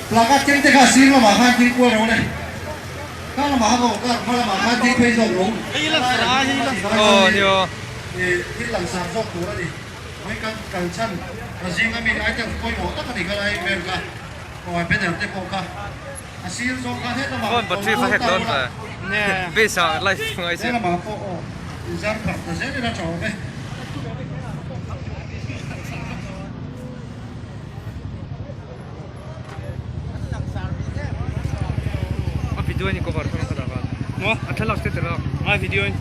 Placard keng te kha sir lamah khan ding kual ro le. Kha lamah khan aw car hma lamah khan ding phei zawk ro. Thil langsar zawk tur a ni. Mai kan kal chhan ka zinga mi items pawimawh tak a ni kha lai vel kha aw banner te pawh kha a sir zawk khan helamah Phone battery va hek dawn ve. Base ah light ngai che. Helamah pawh aw inzar pharh ta zel ila tha awm e. A video ni cover thang ka dah Maw? A thlalak te tel a. Ngai video in.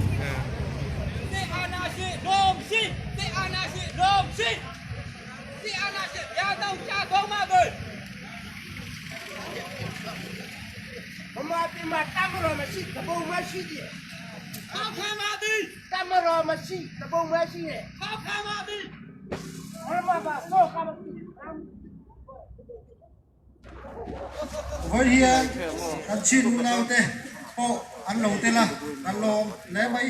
Vawi hian kan chin unaute pawh an lo tel a, kan lawm hle mai.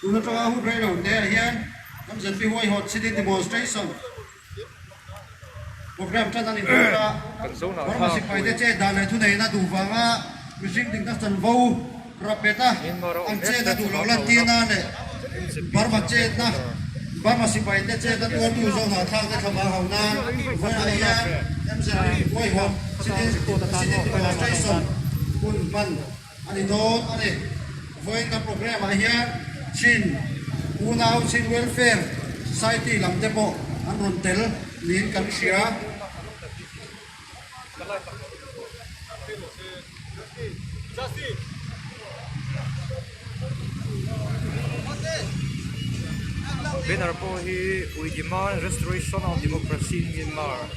Tun atanga hun rei lo te ah hian kan ZP huaihawt city demonstration program tan a ni dawn a, Burma sipai te chet dan leh thuneihna duh vanga mihring dikna chanvo rapet a an chetna duh loh lantirna leh Burma chetna Burma sipai te chetna tuartu zawhna thlak te thlavang ho nan vawiinah hian MZP huaihawt city demonstration hun hman A ni dawn a ni. Vawiin kan programme ah hian Chin Unau Chin Welfare Society lam te pawh an rawn tel niin kan hria. Banner pawh hi We demand restoration of democracy in Myanmar.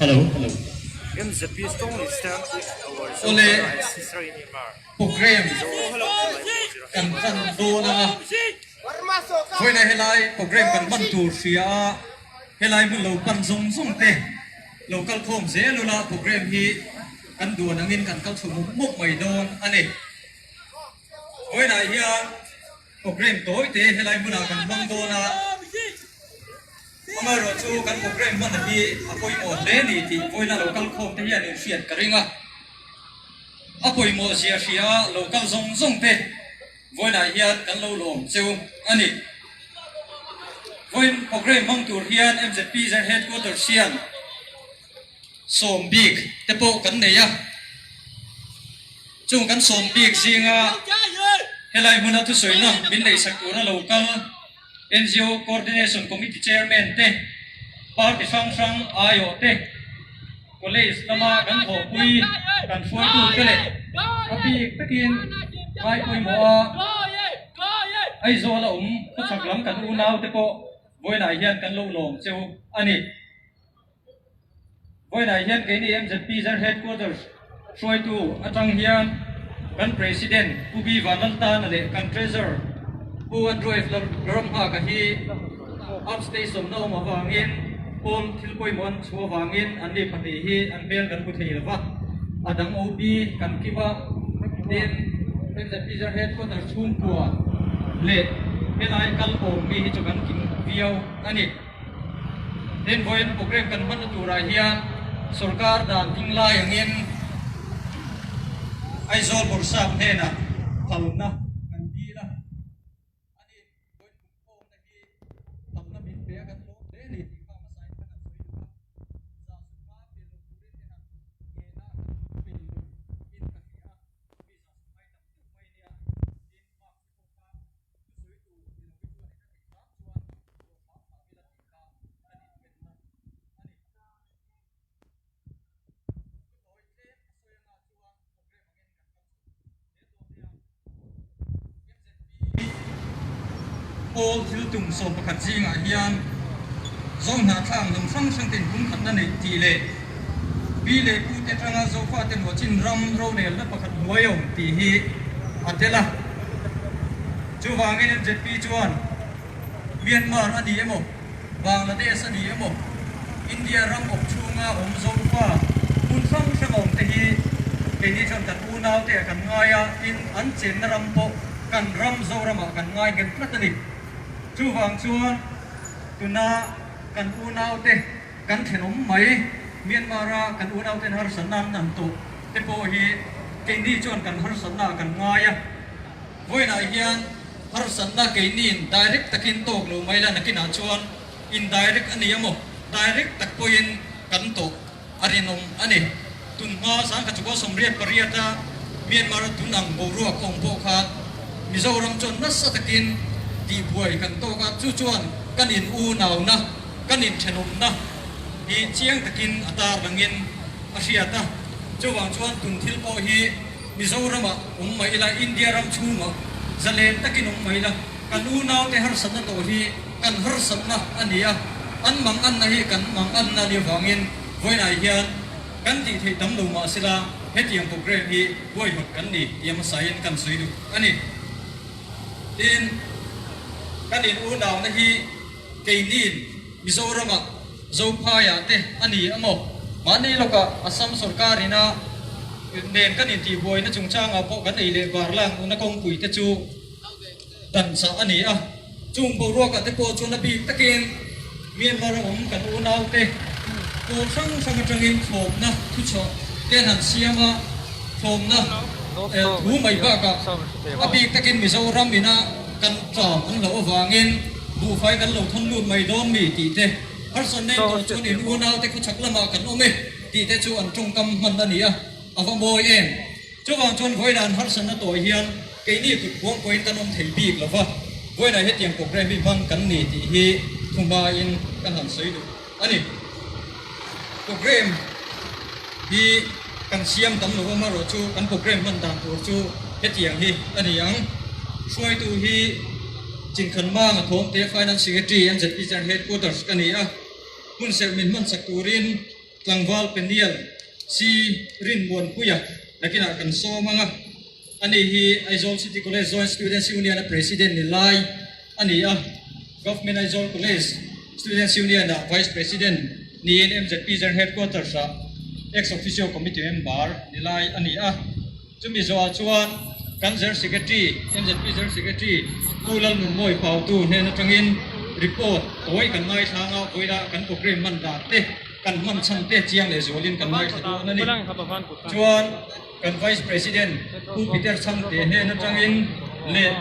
Hello hello. MZP strongly stand with our Awle Zohara and sister in Myanmar. Program kan tan dawn anga vawiinah helai program kan hman tur hria a helai hmun lo pan zawng zawng te lo kal khawm zel ula program hi kan duan angin kan kal chho mawp mawp mai dawn a ni. Vawiinah hian program tawi te helai hmunah kan hmang dawn a, amaherawhchu kan program hman hi a pawimawh hle ni tih vawiina lo kal khawm te hian in hriat ka ring a. A pawimawh zia hria lo kal zawng zawng te vawiinah hian kan lo lawm cheu a ni. Vawiin program hmang tur hian MZP General Headquarters hian sawm bik te pawh kan nei a, chung kan sawm bik zinga helai hmuna thusawiina min neihsak tura lo kal NGO Coordination Committee Chairman te, party hrang hrang aiawh te, college lama kan thawhpui kan hruaitu te leh a bik takin ngai pawimawh a Aizawl a awm khawchhak lam kan unau te pawh vawiinah hian kan lo lawm cheu a ni. Vawiinah hian keini MZP General Headquarters hruaitu atang hian kan President Pu B Vanlaltana leh kan Treasurer Pu Andrew F Lalramnghaka hi outstation na awm avangin pawl thil pawimawh an chhuah avangin anni pahnih hi an hmel kan hmu thei lova, a dang OB kan kim a, tin MZP General Headquarters chhungkua leh helai kal awm mi hi chu kan kim viau a ni. Tin, vawiin program kan hmanna turah hian sorkar dan ding lai angin Aizawl Bawrhsap hnenah phalna kan dil a, ani vawiin pumkhawmna hi phalna min pe a kan lawm hle a ni tih kha hmasain kan han sawi duh a, za summa pe lo turin te han ngena kan pe lo in ka hria a, mi za summa hi tam deuh mai nia, tin mark te pawh kha thusawi tur ni lo hi chuan i ka theih hram chuan ruah hram hram ila tih kha kan invenna a ni. Thutawi tlem a sawi anga chuan program angin kan kal chho zel dawn nia. MZP pawl thil tum 11 zingah hian Zohnahthlak hnam hrang hrang te inpumkhatna neih tih leh. Pi leh Pu te atanga Zofate luahchin ram rorelna pakhat hnuai a awm tih hi a tel a. Chuvangin MZP chuan Myanmar a ni emaw, Bangladesh a ni emaw, India ram awp chhunga awm Zofa hmun hrang hrang a awm te hi keini chuan kan unau te ah kan ngai a, tin an chenna ram pawh kan ram Zoramah kan ngai nghet tlat a ni. Chuvang chuan tuna kan unau te kan thenawm mai Myanmar a kan unau ten harsatna an an tawh te pawh hi keini chuan kan harsatna ah kan ngai a. Vawiinah hian harsatna keiniin direct takin tawk lo mai la nakinah chuan indirect a ni emaw direct tak pawhin kan tawh a rinawm a ni. Tunhma sangkha 98 a Myanmar a tun ang boruak a awm pawh khan Mizoram chuan nasa takin tihbuai kan tawk a, chu chuan kan in unauna, kan inthenawmna hi chiang takin a tarlangin a hriat a. Chuvang chuan tun thil pawh hi Mizoramah awm mai ila, India ram chhungah zalen takin awm mai ila, kan unaute harsatna tawh hi kan harsatna a ni a, an mang anna hi kan mang anna a nih avangin vawiinah hian kan tih theih tam lo mah sela hetiang programme hi huaihawt kan ni tih hmasain kan sawi duh a ni. Tin, kan in unauna hi keiniin Mizoramah Zophaiah te a ni a maw? Mahni lawkah Assam sorkar ina nen kan intihbuaina chungchangah pawh kan ei leh bar lang una kawngpui te chu dan chah a ni a. Chung boruakah te pawh chuan a bik takin Myanmar a awm kan unaute pawl hrang hrang atangin thlawpna thuchhuah te an han siam a, thlawmna thu mai bakah a bik takin Mizoram ina kan ṭam an hlauh avangin buhfai kan lo thawn lut mai dawn mi tih te, harsatna in tawh chuan in unaute khawchhak lamah kan awm e tih te chu an ṭawngkam hman a ni a, a va mawi em. Chuvang chuan vawiinah an harsatna tawh hian keini kut buang pawhin kan awm thei bik lo va, vawiinah hetiang programme hi hmang kan ni tih hi thu hmain kan han sawi duh a ni. Programme hi kan siam tam lo amaherawh chu kan programme hman dan tur chu hetiang hi a ni ang. Hruaitu hi Chinkhan Manga Thawmte Finance Secretary MZP General Headquarters ka ni a, hmun serh min hman sak turin Tlangval Peniel C Rinmuanpuia nakinah kan sawm ang a, ani hi Aizawl City College Joint Students Union a President ni lai a ni a, Government Aizawl College Students Union ah Vice President niin MZP General Headquarters ah Ex Officio Committee Member ni lai a ni a. Chumi zawhah chuan kan General Secretary, MZP General Secretary Pu Lalnunmawi Pautu hnen atangin report tawi kan ngaithlang a, vawilah kan programme hman dan te, kan hman chhan te chiang leh zualin kan ngaithla dawn a ni. Chuan kan Vice President Pu Peter Chhangte hnen atangin leh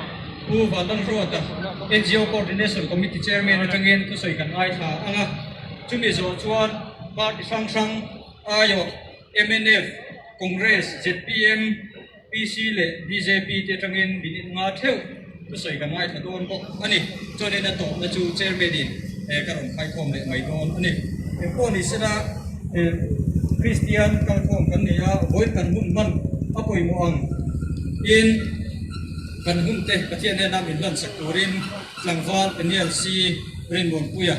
Pu Vanlalruata, NGO Coordination Committee Chairman atangin thusawi kan ngaithla ang a. Chumi zawh chuan party hrang hrang aiawh mnf, Congress, zpm, PC leh bjp te atangin minute nga theuh thusawi kan ngaithla dawn bawk a ni. Chuanin a tawpna chu Chairman in ka rawn khaikhawm leh mai dawn a ni. Engpawh ni sela Kristian kalkhawm kan nei a, vawiin kan hun hman a pawimawh ang in kan hun te Pathian hnena min hlansak turin tlangval Peniel C. Rinmuanpuia,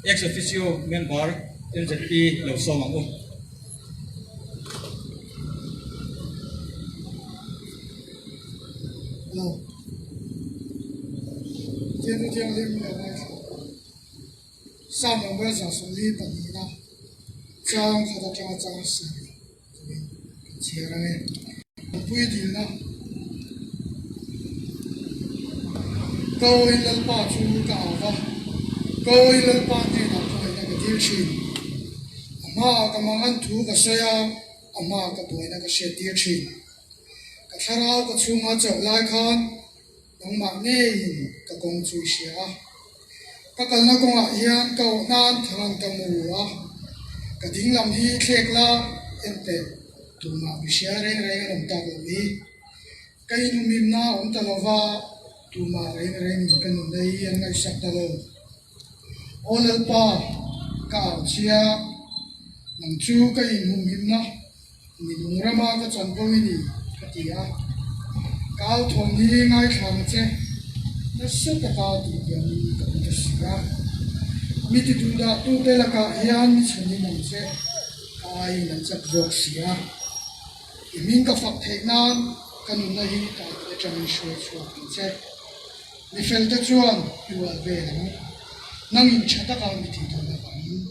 Ex Officio Member, MZP lo sawm ang u. Lo. Pathian chu thianghlim lo ngaithla a. Psalm number 142 na chang khat atanga chang sarih turin kan chhiar ang e. Mipui dilna Kawi Lalpa chu ka au va, Kawi Lalpa hnenah khawngaihna ka dil thin. A hmaah ka mangan thu ka sawi a, a hmaah ka buaina ka hriat tir thin. Ka thlarau ka chhunga chauh lai khan nangmah ngeiin ka kawng chu i hria a. Ka kalna kawngah hian ka awh nan thangan ka mu a, ka ding lam hi thlek la en teh, tumah mi hria reng reng an awm tak lo hi. Ka inhumhimna a awm ta lo va, tumah reng rengin ka nun ei an ngaihsak ta lo. Aw Lalpa, ka au chhia, nang chu ka inhumhimna Minung rama ka chanvo i ni, ka ti a. Ka au thawm hi ngaithla ang che, nasa taka tih tiangin ka awm ta si a. Mi ti duh dah tute lakah hian mi chhanin ang che, ka aiin an chak zawk si a. I hming ka fak theih nan ka nunna hi taite atangin hruai chhuak ang che. Mi felte chuan i ual vel ang, nangin tha taka mi tih dawn avangin.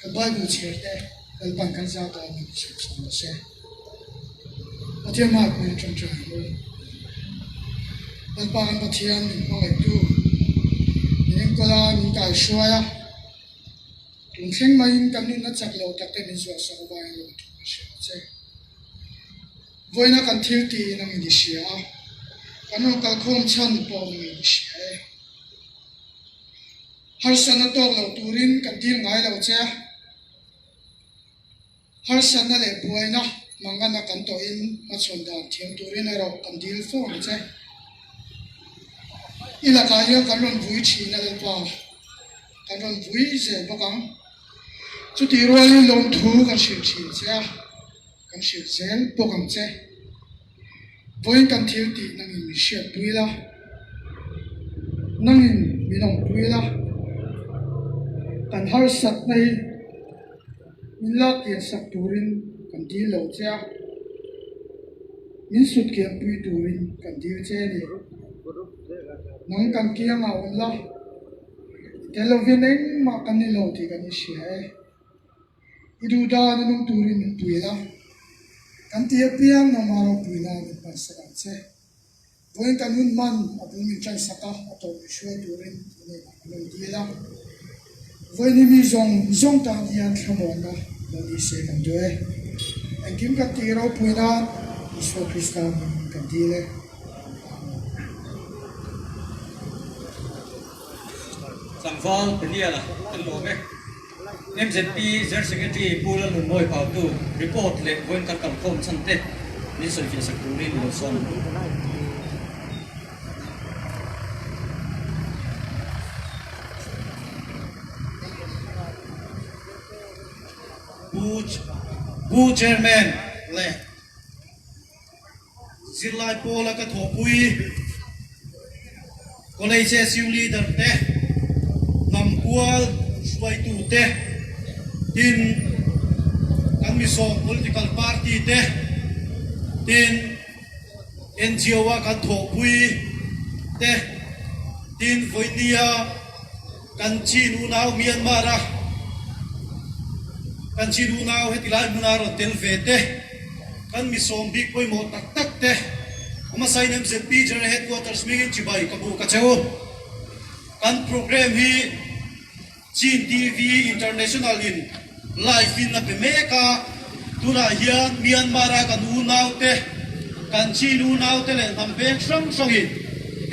Kan Bible chhiar te Lalpan kan zau ta min hrilh chhuak rawh se. Pathian hmaah pawhin ṭawngṭai ang u. Lalpa kan Pathian min hmangaihtu, min enkawl a, min kaihruai a. Tun thleng maiin kan nunna chak lo tak te min zuahsak avangin lawmthu kan hria ang che. Vawiina kan thil tiin ang in i hria a, kan rawn kalkhawm chhan pawh ang in i hria e. Harsatna tawk lo turin kan dil ngai lo che a, harsatna leh buaina mangana kan tawhin hmachhawn dan thiam turin erawh kan dil fo ang che. I lakah hian kan rawn vui thin a Lalpa, kan rawn vui zel bawk ang. Chutih rualin lawmthu kan hrilh thin che a, kan hrilh zel bawk ang che. Vawiin kan thil tih nangin min hriatpui la, nangin min awmpui la, kan harsatna hi min lak kiansak turin kan dil lo che a, min sut kianpui turin kan dil che a ni. Nang kan kiangah awm la, i tel lovin engmah kan ni lo tih kan inhria e. I duh dan a nung turin min pui la, kan ti apiang nangmah ropui la min hmansak ang che. Vawiin kan hun hman a bul min ṭansak a, a tawp min hruai turin i hnenah kan rawn dil a. Vawiin hi mi zawng zawng tan hian thlamuanna lo ni se kan duh e. Engkim kan tih ropui nan Isua Krista hmingin kan dil e. Amen. Tlangval Daniel-a kan lawm e. MZP General Secretary Pu Lalnunmawi Pautu report leh vawiin kan kalkhawm chhan te min sawifiah sak turin i lo sawm ang. Pu Chairman leh Zirlai pawla ka thawhpui College SU leader te, hnam kual hruaitu te, tin kan misawm political party te, tin NGO a kan thawhpui te, tin vawinia kan Chin unau Myanmar a kan Chin unau heti lai hmuna rawn tel ve te, Kan mi sawm bik pawimawh tak tak te hmasa in MZP General Headquarters hmingin chibai ka hmuh ka cheu. Kan program hi Chin TV International in live in a pe mek a, tunah hian Myanmar a kan unau te, kan Chin unau te leh hnam veng hrang hrang in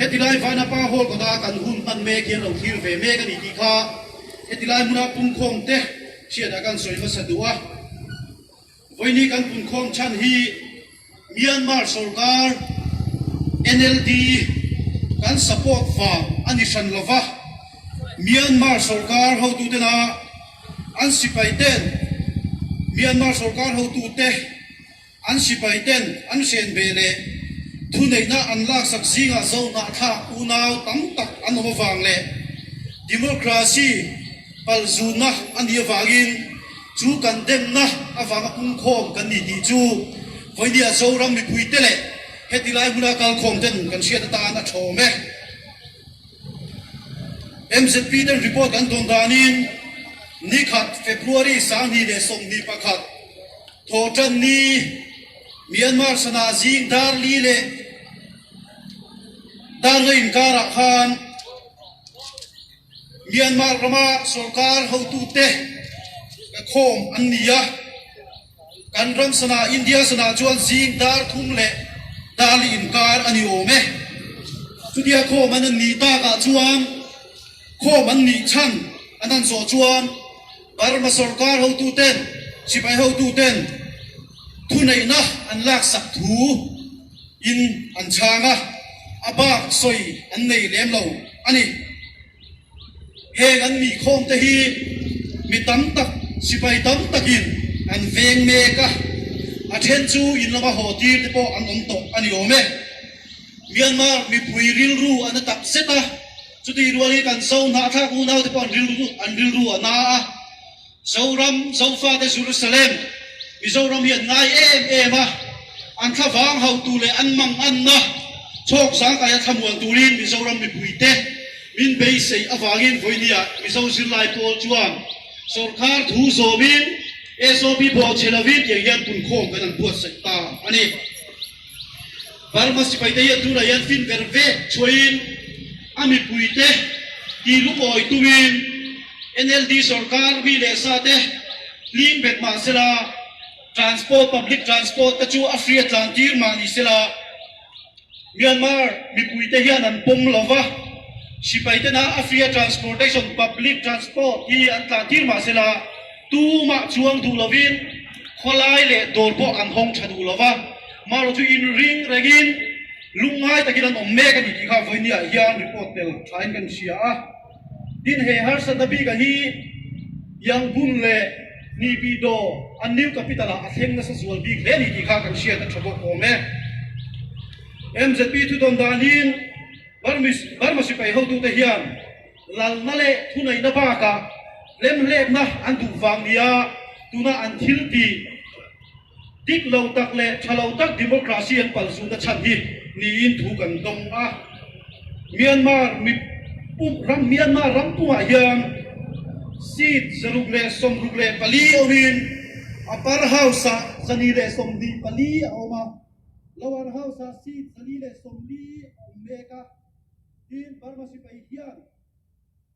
heti lai Vanapa Hall kawta kan hun hman mek hi an lo thlir ve mek a ni tih kha heti lai hmuna pungkhawm te hriatah kan sawi hmasa duh a. Vawiini kan punkhawm chhan hi Myanmar sorkar NLD kan support vang a ni hran lo va, Myanmar sorkar hotutena an sipai ten Myanmar sorkar hotute an sipai ten an hren ve leh thuneihna an laksak zingah zohnahthlak unau tam tak an awm avang leh democracy palzunna a nih avangin Chu kan demna avanga pungkhawm kan ni tih chu vawinia Zoram mipuite leh heti lai hmuna kalkhawm ten kan hriat atan a thawm e. MZP ten report an dawn danin nikhat February 2021 thawhtan ni Myanmar sana zing dar li leh dar nga inkarah khan Myanmar rama sorkar hotute ka khawm an ni a, kan ram sana India sana chuan zing dar thum leh dar li inkar a ni awm e. Chutia khawm an an nih takah chuan khawm an nih chhan an han zawh chuan Burma sorkar hotuten sipai hotuten thuneihna an laksak thu in an chhang a, a bak sawi an nei lem lo a ni. Heng an mihkhawm te hi mi tam tak, sipai tam takin an veng mek a, a then chu in lama haw tir te pawh an awm tawh a ni awm e. Myanmar mipui rilru a na tak zet a, chutih rual hi kan Zo hnahthlak unau te pawh an rilru an rilru a na a. Zoram, Zofate Jerusalem, Mizoram hi an ngai em em a, an thlavang hautu leh an manganna chhawk zangkaia thlamuan turin Mizoram mipuite min beisei avangin vawinia Mizo zirlai pawl chuan sawrkar thu zawmin SOP bawhchhe lovin tiang hian punkhawm kan an buatsaih ta a ni. Burma sipaite hian tunah hian fin ver vek chhuahin a mipuite ti lungawi tumin NLD sorkar mi leh sa te hling bet mah sela transport public transport te chu a hria tlan tir mah ni sela Myanmar mipuite hian an pawm lo va, sipaite na a hria transportation public transport hi an tlan tir mah sela tumah chuang duh lovin khawlai leh dawr pawh an hawng tha duh lo va. Marawh chu inring rengin lungngai takin an awm mek a ni tih kha vawinia hian report tel thain kan hria a. Tin he harsatna bika hi Yangon leh Naypyidaw an new capital ah a thleng nasa zual bik hle a ni tih kha kan hriat a tha bawk awm e. MZP thudawn danin Burma sipai hotute hian lalna leh thuneihna bakah hlemhletna an duh vang nia tuna an thil tih Dik lo tak leh tha lo tak democracy an palzutna chhan hi niin thu kan dawng a. Myanmar mi pum ram Myanmar ram pumah hian seat 164 awmin Upper House-ah 124 a awm a, Lower House-ah seat 140 a awm mek a, tin Burma sipai hian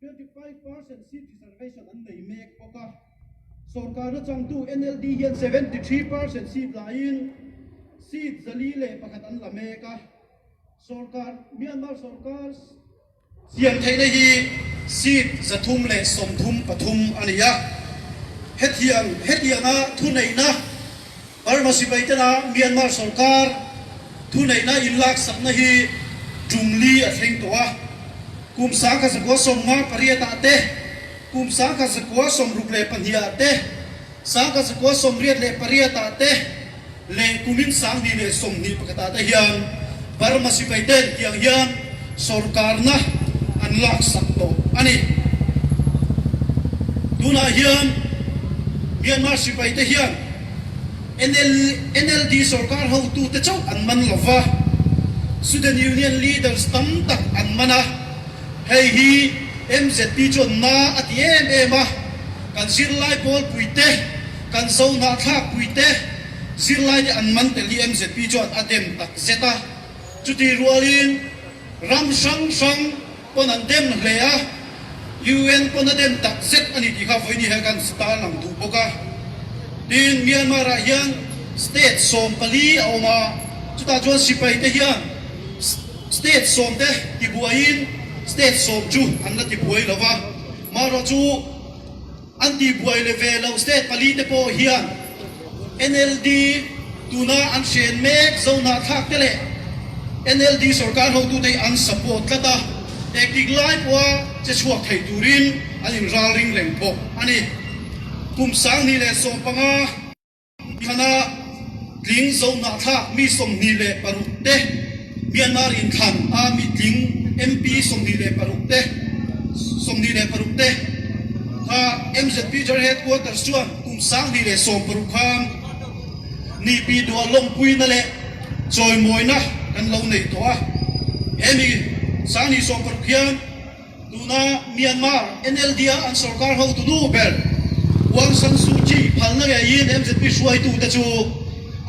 25% seat reservation an nei mek bawk a, sorkarna changtu NLD hian 73% seat laiin seat 401 an la mek a, sorkar Myanmar sorkar siam theihna hi seat 333 a ni a, hetiang hetianga thuneihna Burma sipai tena Myanmar sorkar thuneihna inlaksakna hi tum li a thleng tawh a, kum 1958 ah te, kum 1962 ah te, 1988 ah te leh kumin 2021 ah te hian Burma sipai ten tiang hian sorkarna an laksak tawh a ni. Tunah hian Myanmar sipai te hian NLD sorkar hotute chauh an man lo va, Student Union leaders tam tak an man a, hei hi MZP chuan na a ti em em a, kan zirlai pawlpuite, kan zohnahthlakpuite zirlaite an man tel hi MZP chuan a dem tak zet a, chutih rualin ram hrang hrang pawn an dem hle a, UN pawn a dem tak zet a ni tih kha vawiin hi kan tar lang duh bawk a. Tin, Myanmar ah hian state 14 a awm a, chutah chuan sipai te hian state sawm te tibuaiin state sawm chu an la tibuai lo va, marawh chu an tibuai leh ve lo state pali te pawh hian NLD tuna an hren mek zohnahthlak te leh NLD sorkar hotute hi an support tlat a, engtik lai pawha che chhuak thei turin an inralring reng bawk a ni. Kum 2015 Thana tling zohnahthlak mi 26 te, Myanmar inthlan a mi tling MP 26 te, 26 te kha MZP General Headquarters chuan kum 2016 khan Nipi Duah lawmpuina leh chawimawina kan lo nei tawh a. He mi 2016 hian Tuna Myanmar NLD-a an sorkar hotu nu ber Aung San Suu Kyi phalna ngeiin MZP hruaitute chu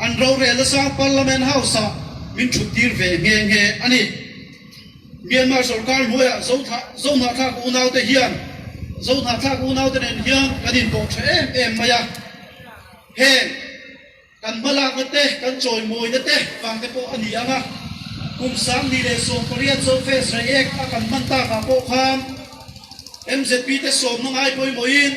an rorel nasa Parliament House-ah min thuttir ve nghe nghe a ni. Myanmar sorkar hnuaiah Zohnahthlak unaute hian Zohnahthlak unaute nen hian kan inpawh tha em em mai a, heng Kan hmalakna te, kan chawimawina te vang te pawh a ni ang a, kum 2018 Zofest Reiek a kan hman takah pawh khan MZP te sawmna ngai pawimawhin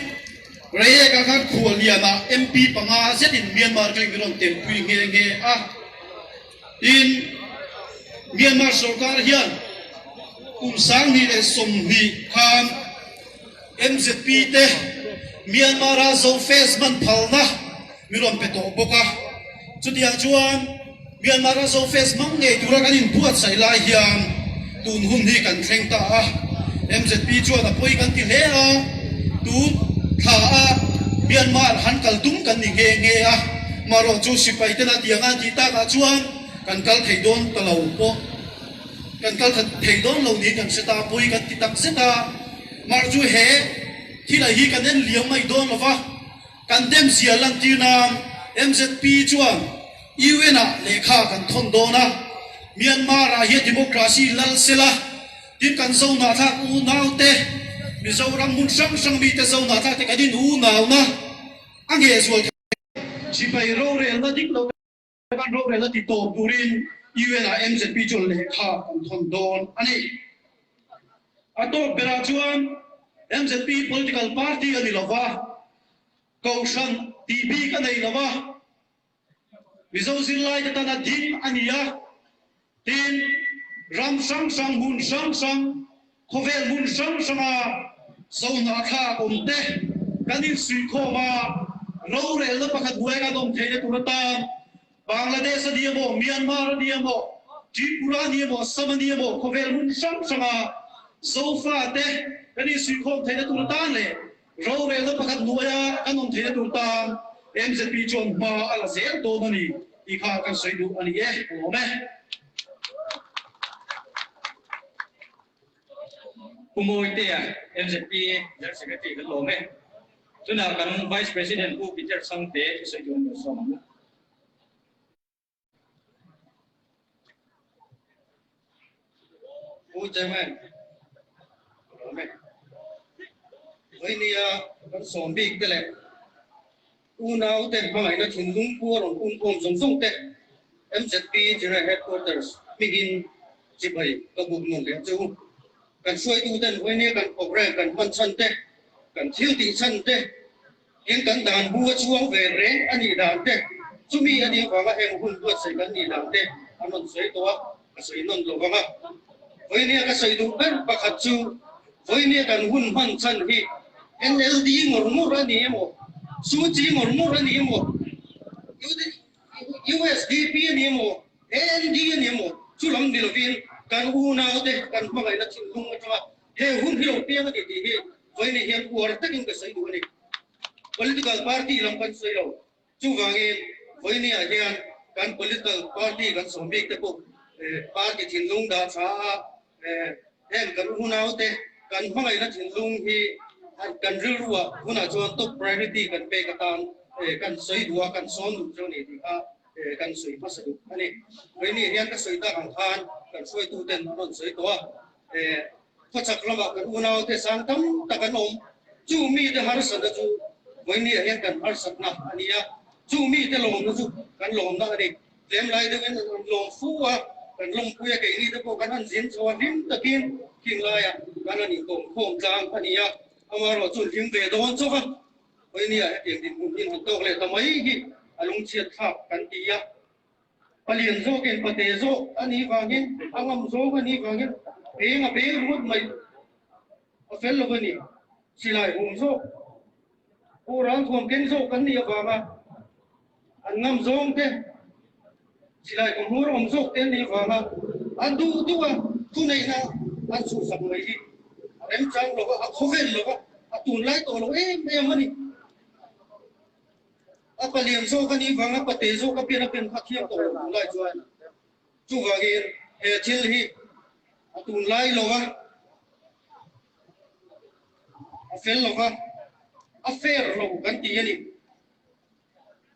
Reiek ah khan khuallianah MP panga zetin Myanmar atangin min rawn telpui nghe nghe a. Tin, Myanmar sorkar hian kum 2020 khan MZP te Myanmar-a Zofest hman phalna min rawn pe tawh bawk a. Chutiang chuan Myanmar-a Zofest hmang ngei tura kan inbuatsaih lai hian tun hun hi kan thleng ta a. MZP chuan a pawi kan ti hle a, tun thla a. Myanmar han kal tum kan ni nghe nghe a, marawh chu sipai tena tiang a tih takah chuan kan kal thei dawn ta lo pawh kan kal thei dawn lo niin kan hre ta, pawi kan ti tak zet a, mar chu he thil ah hi kan en liam mai dawn lo va, kan dem zia lantir nan MZP chuan UN ah lehkha kan thawn dawn a, Myanmar ah hian democracy lal sela. Tin, kan Zohnahthlak unaute, Mizoram hmun hrang hrang mite Zohnahthlakte kan in unauna a ngheh zual theih. Sipai rorelna dik lo kan rorelna ti tawp turin UN ah MZP chuan lehkha kan thawn dawn a ni. A tawp berah chuan MZP political party a ni lova, Kohhran tih bik a nei lova, Mizo zirlaite tana ding a ni a, tin, ram hrang hrang, hmun hrang hrang, khawvel hmun hrang hranga Zohnahthlak awmte kan insuihkhawm a, rorelna pakhat hnuaia kan awm theihna tur atan Bangladesh a ni emaw, Myanmar a ni emaw, Tripura a ni emaw, Assam a ni emaw, khawvel hmun hrang hranga Zofate kan insuihkhawm theihna tur atan leh Rorelna pakhat hnuaia kan awm theihna tur tan MZP chuan hma a la zel dawn a ni tih kha kan sawi duh a ni e, ka lawm e. Pu Mawitea, MZP General Secretary kan lawm e. Tunah kan Vice President Pu Peter Sangte thusawi duh an lo sawm ang. Pu Chairman, ka lawm e. Vawinia kan sawm bik te leh unau ten hmangaihna thinlung pu a rawn pumkhawm zawng zawng te MZP General Headquarters hmingin chibai ka buk nawn leh chu. Kan hruaitu ten vawinia kan programme kan hman chhan te, kan thil tih chhan te, Tin, kan dan bu a chhuang ve reng a nih dan te, chumi a nih avanga heng hun buatsaih kan nih dan te an rawn sawi tawh a, ka sawi nawn lo vang a. Vawinia ka sawi duh ber pakhat chu vawinia kan hun hman chhan hi NLD ngawr ngawr a ni emaw, Suchi ngawr ngawr a ni emaw, USDP a ni emaw, AND a ni emaw, chu lam ni lovin kan unaute kan hmangaihna thinlung atanga he hun hi lo piang a ni tih hi Vawiin hian uar takin ka sawi duh a ni. Political party lam kan sawi lo. Chuvangin vawiiniah hian kan political party kan sawm bik te pawh party thinlung dah tha a, heng kan unaute kan hmangaihna thinlung hi kan rilruah hunah chuan top priority kan pek atan kan sawi duh a, kan sawn duh chu a ni tih kha kan sawi hmasa duh a ni. Vawiiniah hian ka sawi tak ang khan kan hruaituten an rawn sawi tawh a. Khawchhak lamah kan unaute sang tam tak an awm. Chu mite harsatna chu vawinia hian kan harsatna a ni a, chu mite lawmna chu kan lawmna a ni. Tlem lai deuhin an rawn lawm fu a, kan lawmpui a, keini te pawh kan han zin chho a, hlim takin khing laiah kan han inkawm khawm tlang a ni a, amaherawh chu hlim ve dawn chauh a, vawinia hetiang dinhmun hi han tawk leh ta mai hi a lungchhiat thlak kan ti a. Palian zawkin pate zawk a nih vangin, a ngam zawk a nih vangin peng a peng ringawt mai a fel lo a ni. Silai hum zawk, Pu Ralthuam keng zawk kan nih avanga an ngam zawng te, silai kawhmur awm zawk te an nih avanga an duh duh a thuneihna an chhuhsak mai hi a remchang lo va, a khawvel lo va, a tunlai tawh lo em em a ni. A palian zawk a nih vang a pate zawk a pian a pian kha thiam tawh lo tunlai chuan chuvangin he thil hi a tunlai lo a, a fel lo va, a fair lo kan ti a ni.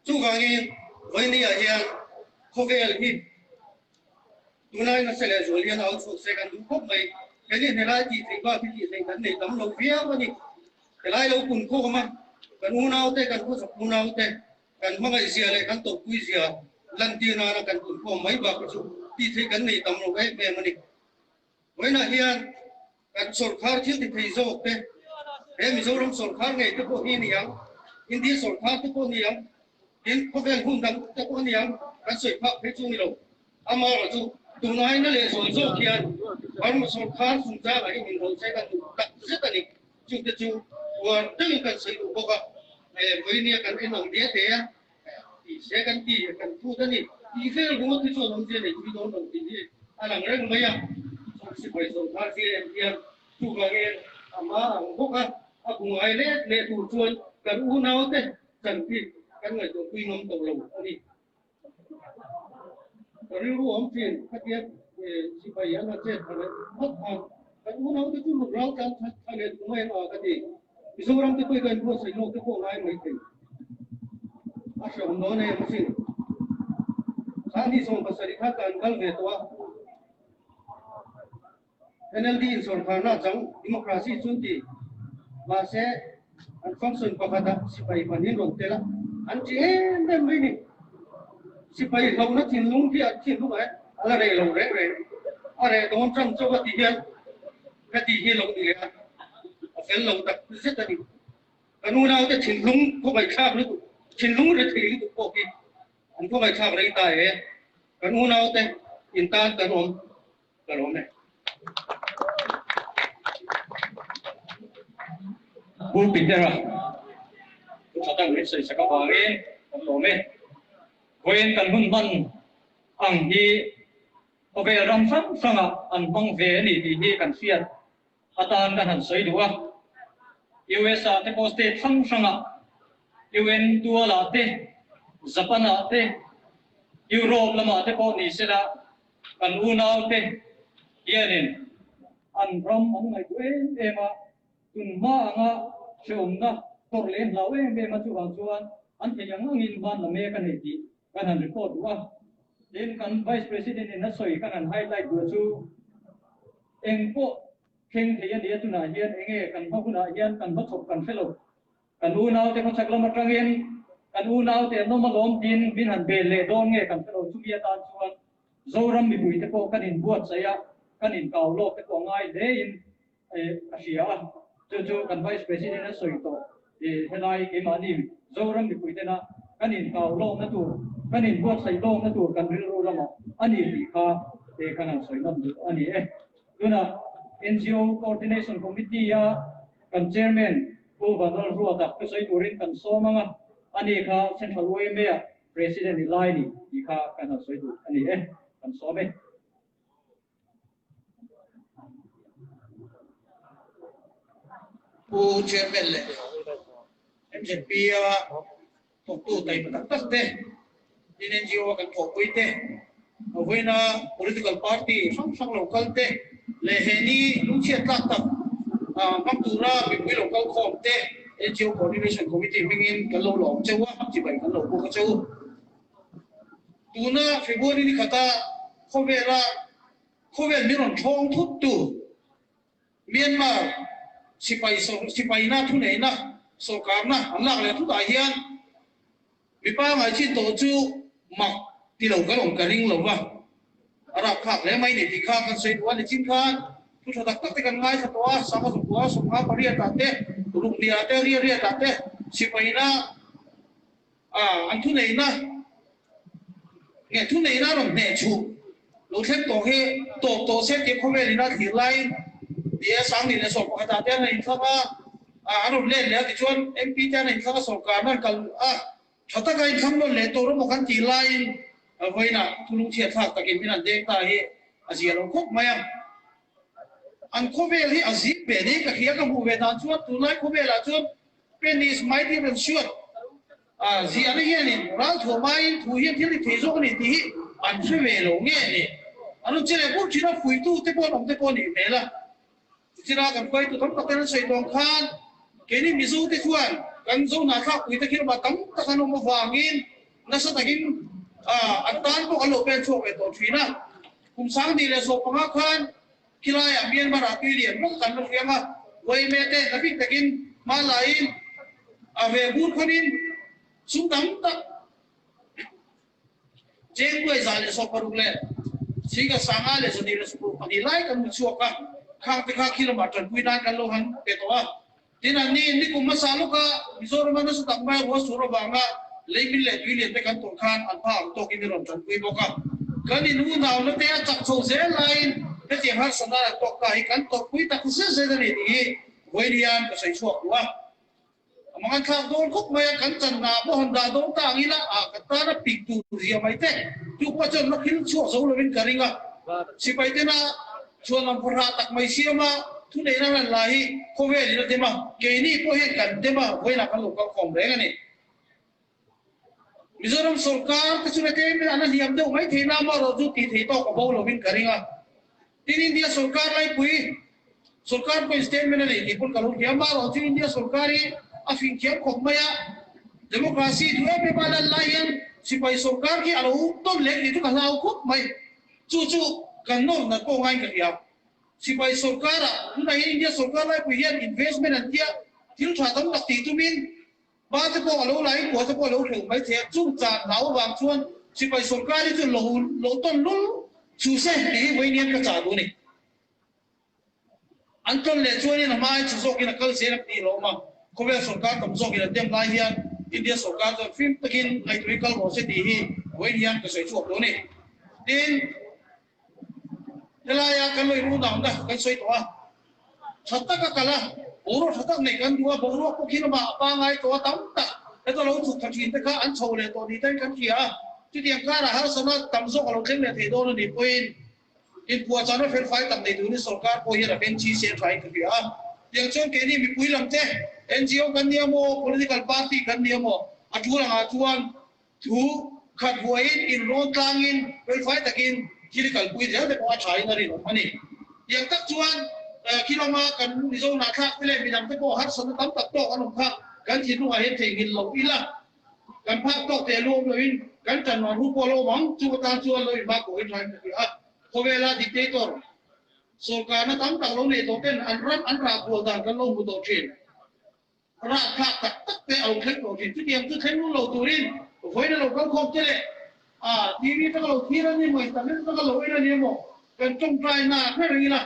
Chuvangin vawinia hian khawvel hi tunlai nasa leh zual hian a au chhuak se kan duh khawp mai. Kei ni helai tih theih bak hi tih theih kan nei tam lo viau a ni. Helai lo pun khawm a, kan unaute, kan khawchhak unaute, kan hmangaih zia leh kan tawpui zia lantir nana kan pun khawm mai bakah chu tih theih kan nei tam lo em em a ni. Vawiinah hian kan sawrkhar thil ti thei zawk te, he Mizoram sawrkhar ngei te pawh hi a ni ang, India sawrkhar te pawh a ni ang, tin khawvel hun dang te pawh a ni ang, kan sawi phak phei chu a ni lo. Amaherawh chu tunlaina leh zawl zawk hian Burma sawrkhar chungchangah hi min rawlh se kan duh tak zet a ni. Chute chu uar deuhin kan sawi duh bawk a, vawinia kan en ang hle te a, tih se kan ti kan phut a ni. Tih vel ringawt hi chuan awmzia nei tui dawn lo tih hi a lang reng mai a. Sipai sawrkhar zir em hian chuvangin a hma ang bawk a, a bu ngai let leh tur chuan. Kan unaute chan hi kan ngaihtuahpui ngam tawh lo a ni. Ka rilru awm thin khatia sipai an han chet tha leh phawt khan kan unaute chu ruk rau tlang tha leh duh mai ang a ka ti. Mizoram te pawh hi ka inbuatsaih lawk te pawh ngai mai thei. A hrehawm dawn em asin. Sangni 70 kha kan kal ve tawh a. NLD in sawrkarna chang democracy chun ti mahse an function pakhatah sipai pahnih rawn tel a, an ti em em mai ni. Sipai hlauhna thinlung hi an thinlung ah a la reh lo reng reng. A reh dawn tan chauh a ti hian heti hi lo ni leh a, a fel lo tak zet a ni. Kan unaute thinlung khawngaihthlak lutuk, thinlung rethei lutuk pawh hi an khawngaihthlak rei ta e. Kan unaute in tan kan awm. Ka lawm e. Pu Petera, Pu Thatang min sawi sak avangin kan lawm e. Vawiin kan hun hman ang hi khawvel ram hrang hrangah an hmang ve a ni tih hi kan hriat atan kan han sawi duh a. US ah te pawh state hrang hrangah UN tualah te, Japan ah te, Europe lamah te pawh ni sela Kan unaute hianin an ram an ngaihtuah em em a, tunhma anga hrehawmna tawrh leh hlau em em a chuvang chuan an theih ang angin hman la mek a nei tih kan han report duh a. Tin, kan Vice President in a sawi kan han highlight duh chu eng pawh thleng thei a nia tunah hian enge kan hma hunah hian kan hmachhawp kan hre lo. Kan unaute khawchhak lam atangin kan unaute an awm alawm tiin min han bel leh dawn nge kan hre lo. Chumi atan chuan Zoram mipuite pawh kan inbuatsaih a, kan inkau lawk te pawh a ngai hlein a hria a. Chu chu kan Vice President a sawi tawh helai keimahni Zoram mipuitena kan inkau lawkna tur, kan inbuatsaih lawkna tur kan rilru lamah a ni tih kha kan han sawi nawm duh a ni e. Tunah NGO Coordination Committee-a kan Chairman Pu Vanlalruata thusawi turin kan sawm ang a, ani kha Central YMA-ah President i lai ni tih kha kan han sawi duh a ni e, kan sawm e. Pu Chairman leh MZP-a thawktu taima tak tak te, tin NGO-a kan thawhpui te, vawiina political party hrang hrang lo kal te leh he ni lungchhiat tlak tak hmang tura mipui lo kal khawm te NGO Coordination Committee hmingin kan lo lawm cheu a, chibai kan lo buk a cheu. Tuna February ni khata khawvela khawvel min rawn thawng thut tu Myanmar sipai sipaina thuneihna sawrkarna an lak leh thutah hian mipa ngaihchin tawh chu mak ti lo kan awm ka ring lo va, a rapthlak hle mai ni tih kha kan sawi duh a ni. Chin khan thu tha tak tak te kan ngaithla tawh a, Sangha Zukua, Sawmnga pariatah te, Ruknia te, Riariatah te sipaina an thuneihna nge thuneihna a rawn hneh chhuh lo thleng tawh hi tawp tawh se tih khawvel ina thlir laiin ni e, Sangni leh sawm pakhatah te an inthlang a, an rawn let leh a tichuan MP te an inthlang a sawrkarna an kal a, tha taka inthlang nawn leh tur emaw kan tih laiin vawiinah thulung chhiat thlak takin min han deng ta hi a zia lo khawp mai a. An khawvel hi a zim ve ni ka hria ka hmuh ve dan chuan tunlai khawvelah chuan pen is mighty than sword a ziahna hianin ral thuamaiin thu hian thil ti thei zawk a ni tih hi an hre ve lo nge ni an rawn che leh bur thin a fuitu te pawh an awm te pawh a nih hmel a china kan hruaitu tam tak ten an sawi tawng khan keini Mizo te chuan kan Zohnahthlak pui te khi ramah tam tak an awm avangin nasa takin an tan pawh kan lo pen chhuak ve tawh thin a. Kum 2015 khan khilaiah Myanmar ah tui lian vak kan la hriam a, yma te na bik takin hma laiin a ve bur khanin sum tam tak cheng 116 leh sika 522 lai kan hmu chhuak a, khang te kha khi lamah tanpui nan kan lo han pe tawh a. Tin an ni nikum hmasa lawka Mizoram a nasa tak mai ruah sur avanga leimin leh tui lian te kan tawh khan an pha ang tawkin i rawn tanpui bawk a. Kan in unauna te a chak chho zel laiin hetiang harsatna an tawk ta hi kan tawrhpui tak zet zet a ni tih hi vawiin hian ka sawi chhuak duh a. A mangan thlak dawn khawp mai a, kan channa ah pawh han dah dawn ta ang ila ah kan tana pik tur zia mai te tu pawh chuan la thil chhuak zo lovin ka ring a. Sipai tena chhuanlam phawrhah tak mai siam a. Thuneihna ran la hi khawvel in a dem a, keini pawh hian kan dem a, vawiinah kan lo kal khawm reng a ni. Mizoram sorkar te chu la tlem in an la hliam deuh mai thei na amaherawh chu tih theih tawk a bo lovin ka ring a. Tin India sorkar laipui sorkar pawhin statement a nei tih pawn ka lo hria amaherawh chu India sorkar hi a fing thiam khawp mai a, democracy duh em em a lan lai hian sipai sorkar khi a lo tawn leh tih chu ka hlau khawp mai. Chu chu kan nawr nat pawh ngaiin ka hria. Sipai sorkarah tunah hian India sorkar laipui hian investment an tia thil tha tam tak tih tumin Ba te pawh a lo la in kua te pawh a lo hreuh mai thei a, chung chan hlau avang chuan sipai sorkar hi chu lo lo tawn lul chu se tih hi vawiin hian ka chah duh a ni. An tawn leh chuanin a hmai chhe zawkin a kal zel ang tih a lo awm a, khawvel sorkar tam zawkin an dem lai hian India sorkar chuan fim takin ngaihtuahin kal rawh se tih hi vawiin hian ka sawi chhuak duh a ni. Tin, Helaia kan lo inunau na kan sawi tawh a, tha taka kal a, boruak tha tak neih kan duh a, boruak pawh khi lamah a pangai tawh a tam tak heta lo chhuk tha thin te kha an chho leh tawh ni ten kan hria a, chutiang karah harsatna tam zawk a lo thleng leh thei dawn a nih pawhin inpuahchahna felfai tak nei turin sorkar pawh hian a beng chi se thain ka hria a. Tiang chuan keini mipui lam te NGO kan nia maw, political party kan nia maw, a tul angah chuan Thu khat huaiin inrawn tlangin felfai takin thil kalpui zel te pawh a thain a rinawm a ni. Tiang tak chuan khilama kan Mizo hnahthlak te leh midang te pawh harsatna tam tak tawk an awm kha kan thinlungah hian theihnghilh loh ila, kan phak tawk teh luam loin kan ṭanrual ru pawh a lo awm ang, chu atan chuan lo inhma pawhin thain ka hria a. Khawvela dictator sawrkarna tam tak lo nei tawh ten an ram an rah bual dan kan lo hmu tawh ṭhin. Rahthlak tak tak te a lo thleng tawh thin. Chutiang chu thleng lul lo turin vawiin a lo kal khawm che leh a TV atanga lo thlir a ni maw, internet atanga lo en a ni emaw kan tawngtai na hre reng ila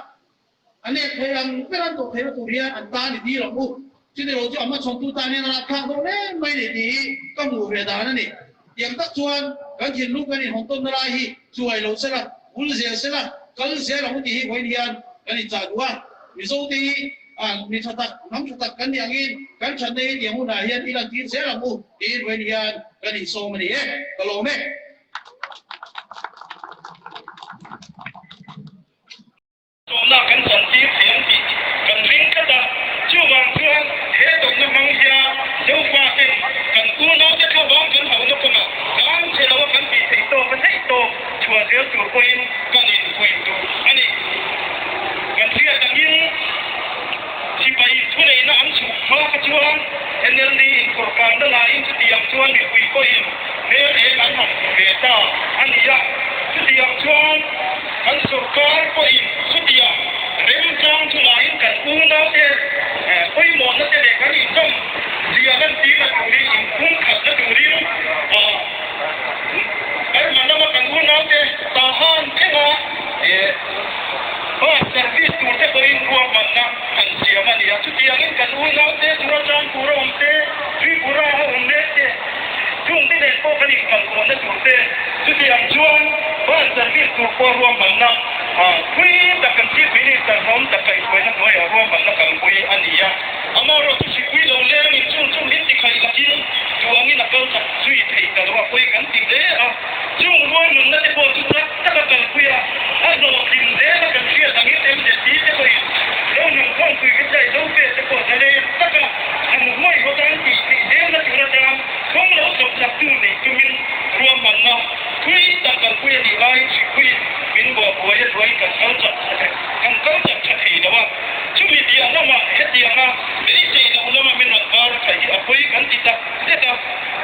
a let thei ang ber an tawh theihna tur hian an tan i dil ang u. Chuti lo chu a hmachhawntu tan hian a rahthlak dawn em mai ni tih hi ka hmuh ve dan a ni. Tiang tak chuan kan thinlung kan inhawn tawnna lai hi chuai lo sela, bul zel sela, kal zel ang u tih hi vawiin hian kan inchah duh a. Mizote hi mi tha tak, hnam tha tak kan nih angin kan thatna hi tiang hunah hian i lantir zel ang u tiin vawiin hian kan insawm a ni e. Ka lawm e. Tawhna kan chantir thei ang tih kan ring tlat a, chuvang chuan he tawhna hmang hian Zofaten kan unaute thlavang kan hauhna kawngah kan che lo a kan tih theih tawk a theih tawk chhuah zel tur pawhin kan inpuih duh a ni. Kan hriat angin sipai thuneihna an chhuh hma kha chuan NLD in sorkarna laiin chutiang chuan mipui pawhin hmel eng an han hmu ve ta a ni a, chutiang chuan Kan sorkar pawhin chutiang remchang chu lahin kan unaute pawimawhna te leh kan inzawm zia lantirna turin inphungkhatna turin Burma lama kan unaute Tahan thlenga bus service tur te pawhin ruahmanna an siam a ni a. Chutiangin kan unaute Churachandpur a awm te, Tripura a awm mek te, Chungte nen pawh kan inkalpawhna tur te, chutiang chuan bus service tur pawh ruahmanna pui tak kan Chief Minister hlawm tak kaihhruaina hnuaiah ruahmanna kalpui a ni a. Amaherawhchu chu hripui lo lengin chung chung min tikhaih lakin duangin a kal chak zui thei ta lo a, pawi kan ti hle a. Chung ruahmanna te pawh chu chak taka kalpui a, a hlawhtling zel a kan hriat angin MZP te pawhin lo nungkhawmpui hritlai zo pek te pawh zalen taka an huaihawt an tih theih zelna tur atang Kawng lo chawp chaktu neih tumin ruahmanna thui tak kalpui a nih laiin hripui min buah buai a hruaiin kan kal chak tha thei, kan kal chak tha thei lo a. Chumi piah lamah hetianga beisei loh lama min rawn var khaih hi a pawi kan ti tak zet a.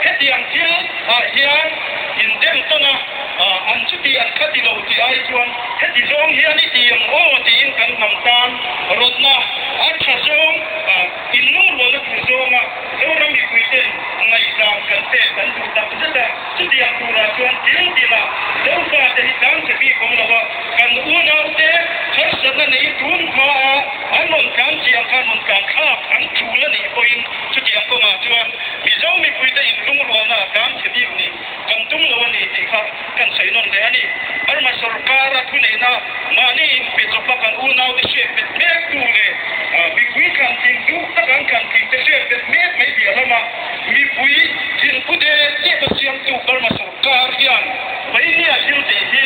Hetiang thil ah hian indem tawn a, an chuti an kha ti lo tih ai chuan heti zawng hian i ti ang aw tiin kan hnam tan rawtna a tha zawng inlungrualna tur zawnga Zoram mipuiten ngaihdan kan pek kan duh tak zet a, chutiang turah chuan thil tinah Zofate hi tlang che bik awm lo a, kan unaute harsatna nei tun hmaa an rawn tlan chiang khan rawn tlan thlak an tul a nih pawhin chutiang kawngah chuan Mizo mipuite inlungrualna tlang che bik nih kan tum lo a ni tih kha kan sawi nawn hle a ni. Burma sorkara thuneihna mahni inpe chawpa kan unaute hriat bet mektu leh mipui thlanthing duh taka an thlanthingte hriat bet mek mai piah lama mipui thinphu de tep a siamtu Burma sorkar hian Vainia thil tih hi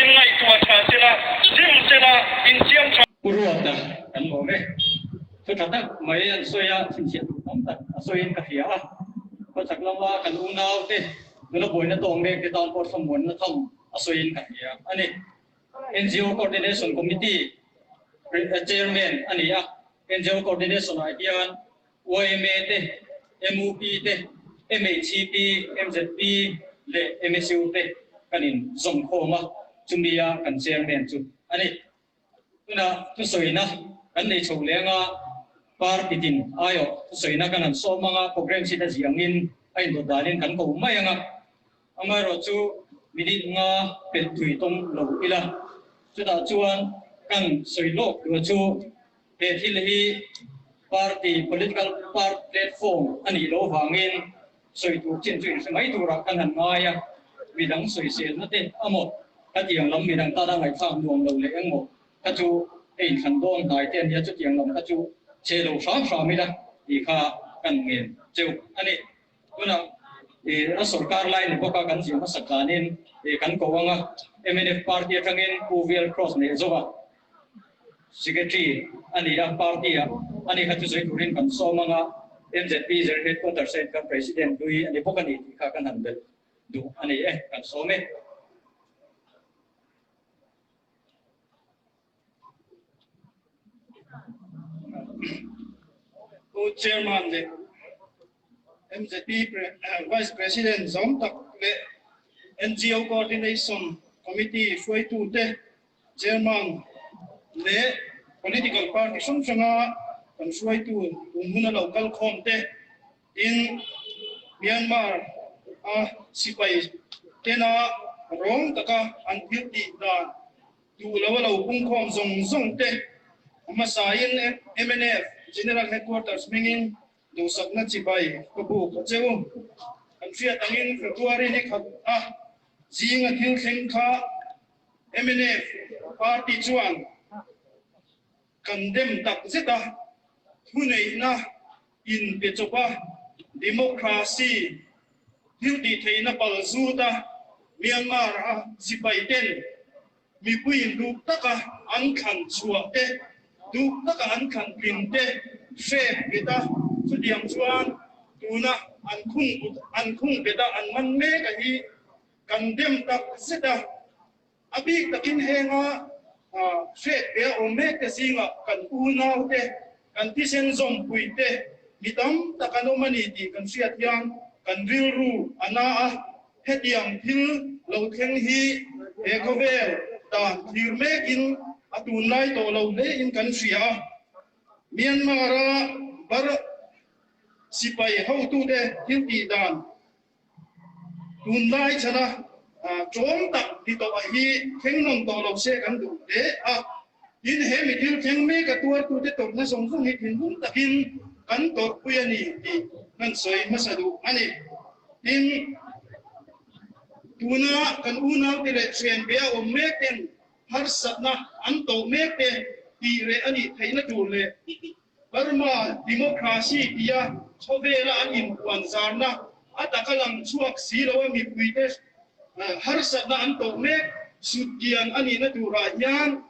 inngaihtuah tha sela, sim sela, insiam tha Pu Ruata kan lawm e. mai an sawi a, chhinchhiah tur tam tak a sawiin ka hria a. Khawchhak lama kan unaute nula buaina tawng mek te tan pawh thlamuanna tham a sawiin ka hria a ni. NGO Coordination Committee Chairman a ni a, NGO Coordination ah hian yma te, mup te, MHCP, mzp leh MSU te kan in zawm khawm a, chumi a kan chairman chu a ni. Tunah thusawina kan nei chho leng a, party tin aiawh thusawina kan han sawm ang a, programme sheet a ziah angin a indawt danin kan ko mai ang a, amaherawhchu minute nga pelh thui tawng lo ila, chutah chuan kan sawi lawk tur chu He thil hi party political part platform a nih loh vangin sawi tur chin chu inhre mai turah kan han ngai a, midang sawiselna te amaw ka tiang lam midang tana ngaihthlak nuam lo leh engmaw kha chu a inthlan dawn hnai te a nia chutiang lam kha chu che lo hram hram ila tih kha kan ngen cheu a ni. Tunah a sorkar lai ni bawka kan zir hmasak danin kan ko ang a, mnf party atangin Pu VL Cross neih zawk a, Secretary a ni a, party ah a ni kha chu sawi turin kan sawm ang a, MZP General Headquarters a inkan President hlui a ni bawk a ni tih kha kan han belh duh a ni e, kan sawm e. Pu Chairman leh MZP Vice President zawng tak leh NGO Coordination Committee hruaitute Chairman leh Political Party hrang hranga kan hruaitu tun huna lo kal khawm te, tin Myanmar a sipai tena rawng taka an thil tih dan duh lo a lo pungkhawm zawng zawng te, a hmasain mnf General Headquarters hmingin duhsakna chibai ka buk a che u. Kan hriat angin February ni khat a zinga thil thleng kha Mnf party chuan kan dem tak zet a, thuneihna inpe chawp a, democracy thil tih theihna pal zut a, Myanmar a sipai ten mipuiin duh taka an thlan chhuah te, duh taka an thlan tlin te hrep bet a, chutiang chuan tuna an khung an khung bet a an man mek a hi Kan dem tak zet a, a bik takin henga hriat ve a awm mek te zingah kan unau te, kan thisen zawmpui te mi tam tak an awm a ni tih kan hriat hian kan rilru a na a, hetiang thil lo thleng hi he khawvel dan thlir mekin a tunlai tawh lo hlein kan hria a. Myanmar-a bar sipai hotute thil tih dan Tunlai chhana ṭawm tak ni tawh a hi thleng nawn tawh lo se kan duh hle a. Tin, he mi thil thleng mek a tuartute tawrhna zawng zawng hi thinlung takin kan tawrhpui a ni tih kan sawi hmasa duh a ni. Tin, tuna kan unaute leh ṭhianbe a awm mek ten harsatna an tawh mek te tih reh a nih theihna tur leh Burma democracy tia khawvela an inpuan zarna a taka lang chhuak si lo a mipuite harsatna an tawh mek sutkian a nihna turah hian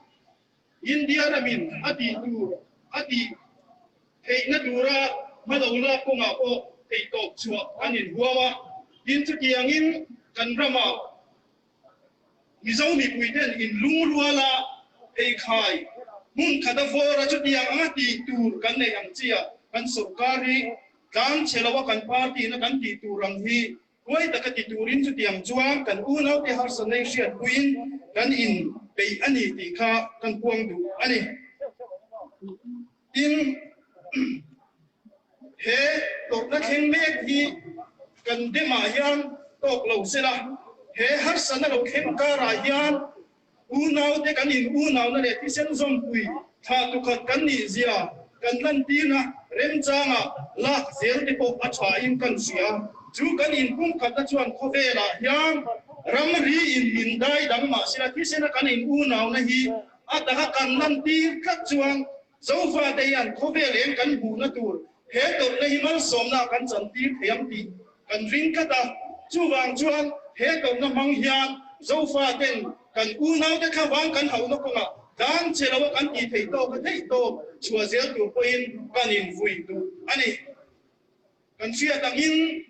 India ramin a tih tur a tih theihna tura hmalo lak kawngah pawh theihtawp chhuah an inhuam a, tin chutiangin kan ramah Mizo mipuiten inlungrual a, pheikhai hmun khat a vawr a, chutiang anga tih tur kan nei ang chiah kan sorkar hi tlang chhe lo a kan party in a kan tih tur ang hi huai taka ti turin chutiang chuan kan unaute harsa nei hriatpuiin kan in peih a ni tih kha kan puang duh a ni. Tin, he tawrhna thleng mek hi kan demah hian tawk lo sela, he harsatna lo thleng karah hian unaute kan in unauna leh thisen zawmpui thlah tukhat kan nih zia kan lantirna remchangah lak zel te pawh a thain kan hria. Chu kan inpumkhatna chuan khawvelah hian ramri in min dai dang mahsela thisena kan in unauna hi A taka kan lantir tlat chuan Zofate hian khawvel eng kan hmuhna tur he tawrhna hi malsawmna kan chantir thei ang tih kan ring tlat a. Chuvang chuan he tawrhna hmang hian Zofaten kan unaute thlavang kan hauhna kawngah Tlang che lo a kan tih theih tawk a theih tawp chhuah zel tur pawhin kan invui duh a ni. Kan hriat angin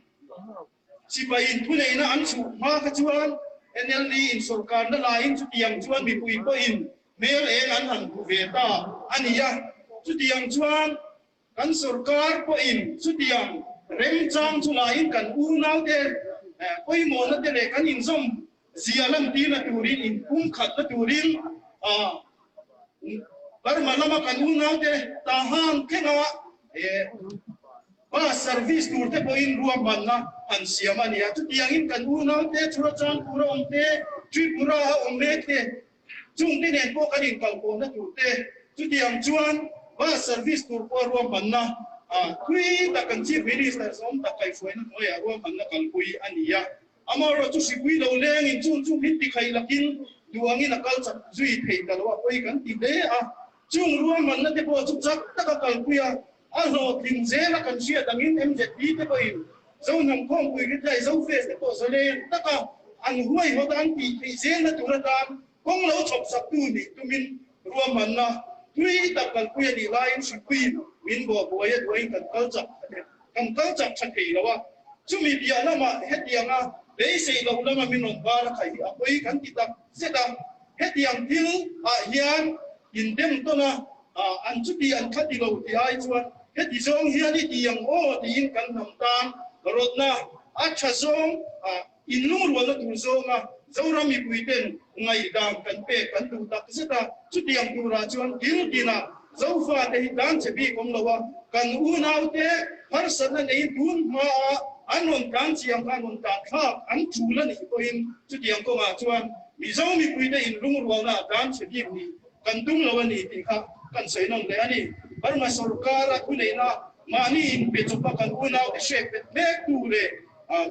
sipai in thuneihna an chhuh hma kha chuan NLD in sawrkarna laiin chutiang chuan mipui pawhin hmel eng an han hmu ve ta a ni a. Chutiang chuan kan sawrkar pawhin chutiang remchang chu laiin kan unaute pawimawhna te leh kan inzawm zia lantirna turin inpumkhatna turin Burma lama kan unaute Tahan thlenga bus service tur te pawhin ruahmanna an siam a ni a. Chutiangin kan unaute Churachandpur a awm te, Tripura a awm mek te, Chungte nen pawh kan inkalpawhna tur te, chutiang chuan bus service tur pawh ruahmanna thui tak kan Chief Minister sawm tak kaihhruaina hnuaiah ruahmanna kalpui a ni a. Amaherawhchu hripui lo lengin chung chu min tikhaih lakin duangin a kal chak zui thei ta lo a pawi kan ti hle a. Chung ruahmanna te pawh chu chak taka kalpui a, a hlawhtling zela kan hriat angin MZP te pawhin Zohnam Khawmpui Ritlai Zofest te pawh zalen taka an huaihawt a an tih theih zelna tur atan kawng lo chhawp saktu nih tumin ruahmanna tui tak kalpui a nih laiin hripuiin min bawhbuai a duain kan kal chak kan kal chak tha thei lo a. Chumi piah lamah hetianga beisei loh lama min rawn bar a khaih hi a pawi kan ti tak zet a. Hetiang thil ah hian indem tawn a, an chuti an kha ti lo tih ai chuan heti zawng hian i ti ang aw tiin kan hnam tan rawtna a tha zawng inlungrualna tur zawnga Zoram mipui ten ngaihdan kan pek kan duh tak zet a, chutiang turah chuan thil tinah Zofa te hi tlan che bik awm lo a, kan unaute harsatna neiin tun hmaa an rawn tlan chiang kha an rawn tlan thlak an tul a nih pawhin chutiang kawngah chuan Mizo mipuite inlungrualna tlan che bik nih kan tum lo a ni tih kha kan sawi nawm leh a ni. Burma sorkara thuneihna mahni inpe chawpa kan unaute hrek bet mek tu leh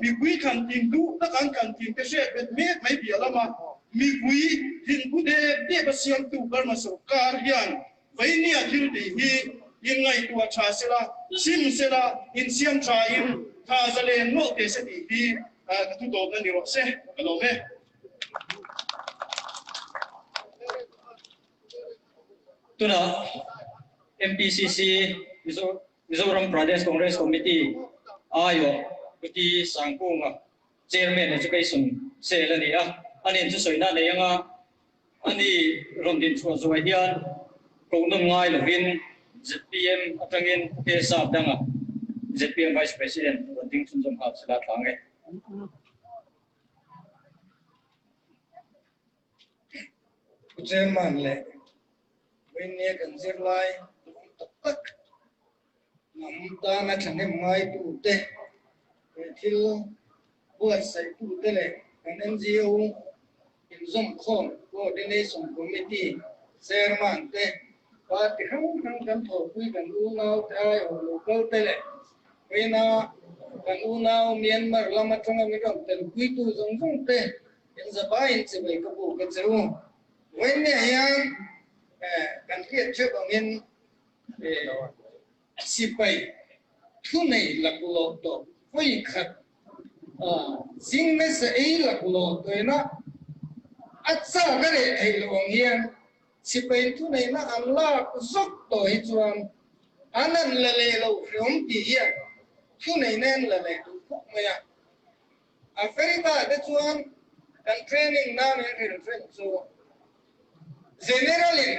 mipui thlan tin duh tak an thlan tin te hrek bet mek mai piah lama mipui thinphu dep dep a siamtu Burma sorkar hian Vainia thil tih hi inngaihtuah tha sela, sim sela, insiam tha in tha zalen nawlh teh se tih hi ka thutawpna ni rawh se, ka lawm e. Tunah MPCC Mizoram Pradesh Congress Committee aiawh Pu T Sangkunga Chairman Education Cell a ni a, anin chu sawina nei anga ani rawn dinchhuah zuai hian kohnawn ngai lovin zpm atangin Pu K Sap danga zpm Vice President rawn ding chhunzawm nghal sela tlang e. Pu Chairman leh Vawinia kan zirlai duhawm tak tak hnam tana thahnem ngaitute he thil buatsaihtute leh kan NGO inzawmkhawm Coordination Committee Chairman te party hrang hrang kan thawhpui kan unaute aiawh local te leh Vawiina kan unau Myanmar lam atanga min rawn telpuitu zawng zawng te in zavaiin chibai ka buk a che u. Vawiinniah hian kan hriat theuh angin sipai thunei laklawh tawh vawi khat zing nasa ei laklawh tawina a chak a reh theih loh ang hian Sipai thuneihna an lak zawk tawh hi chuan an an la leh lo hreawm tih hian thuneihna an la leh duh khawp mai a. Africa te chuan kan training nan an hrilh hrem chu General in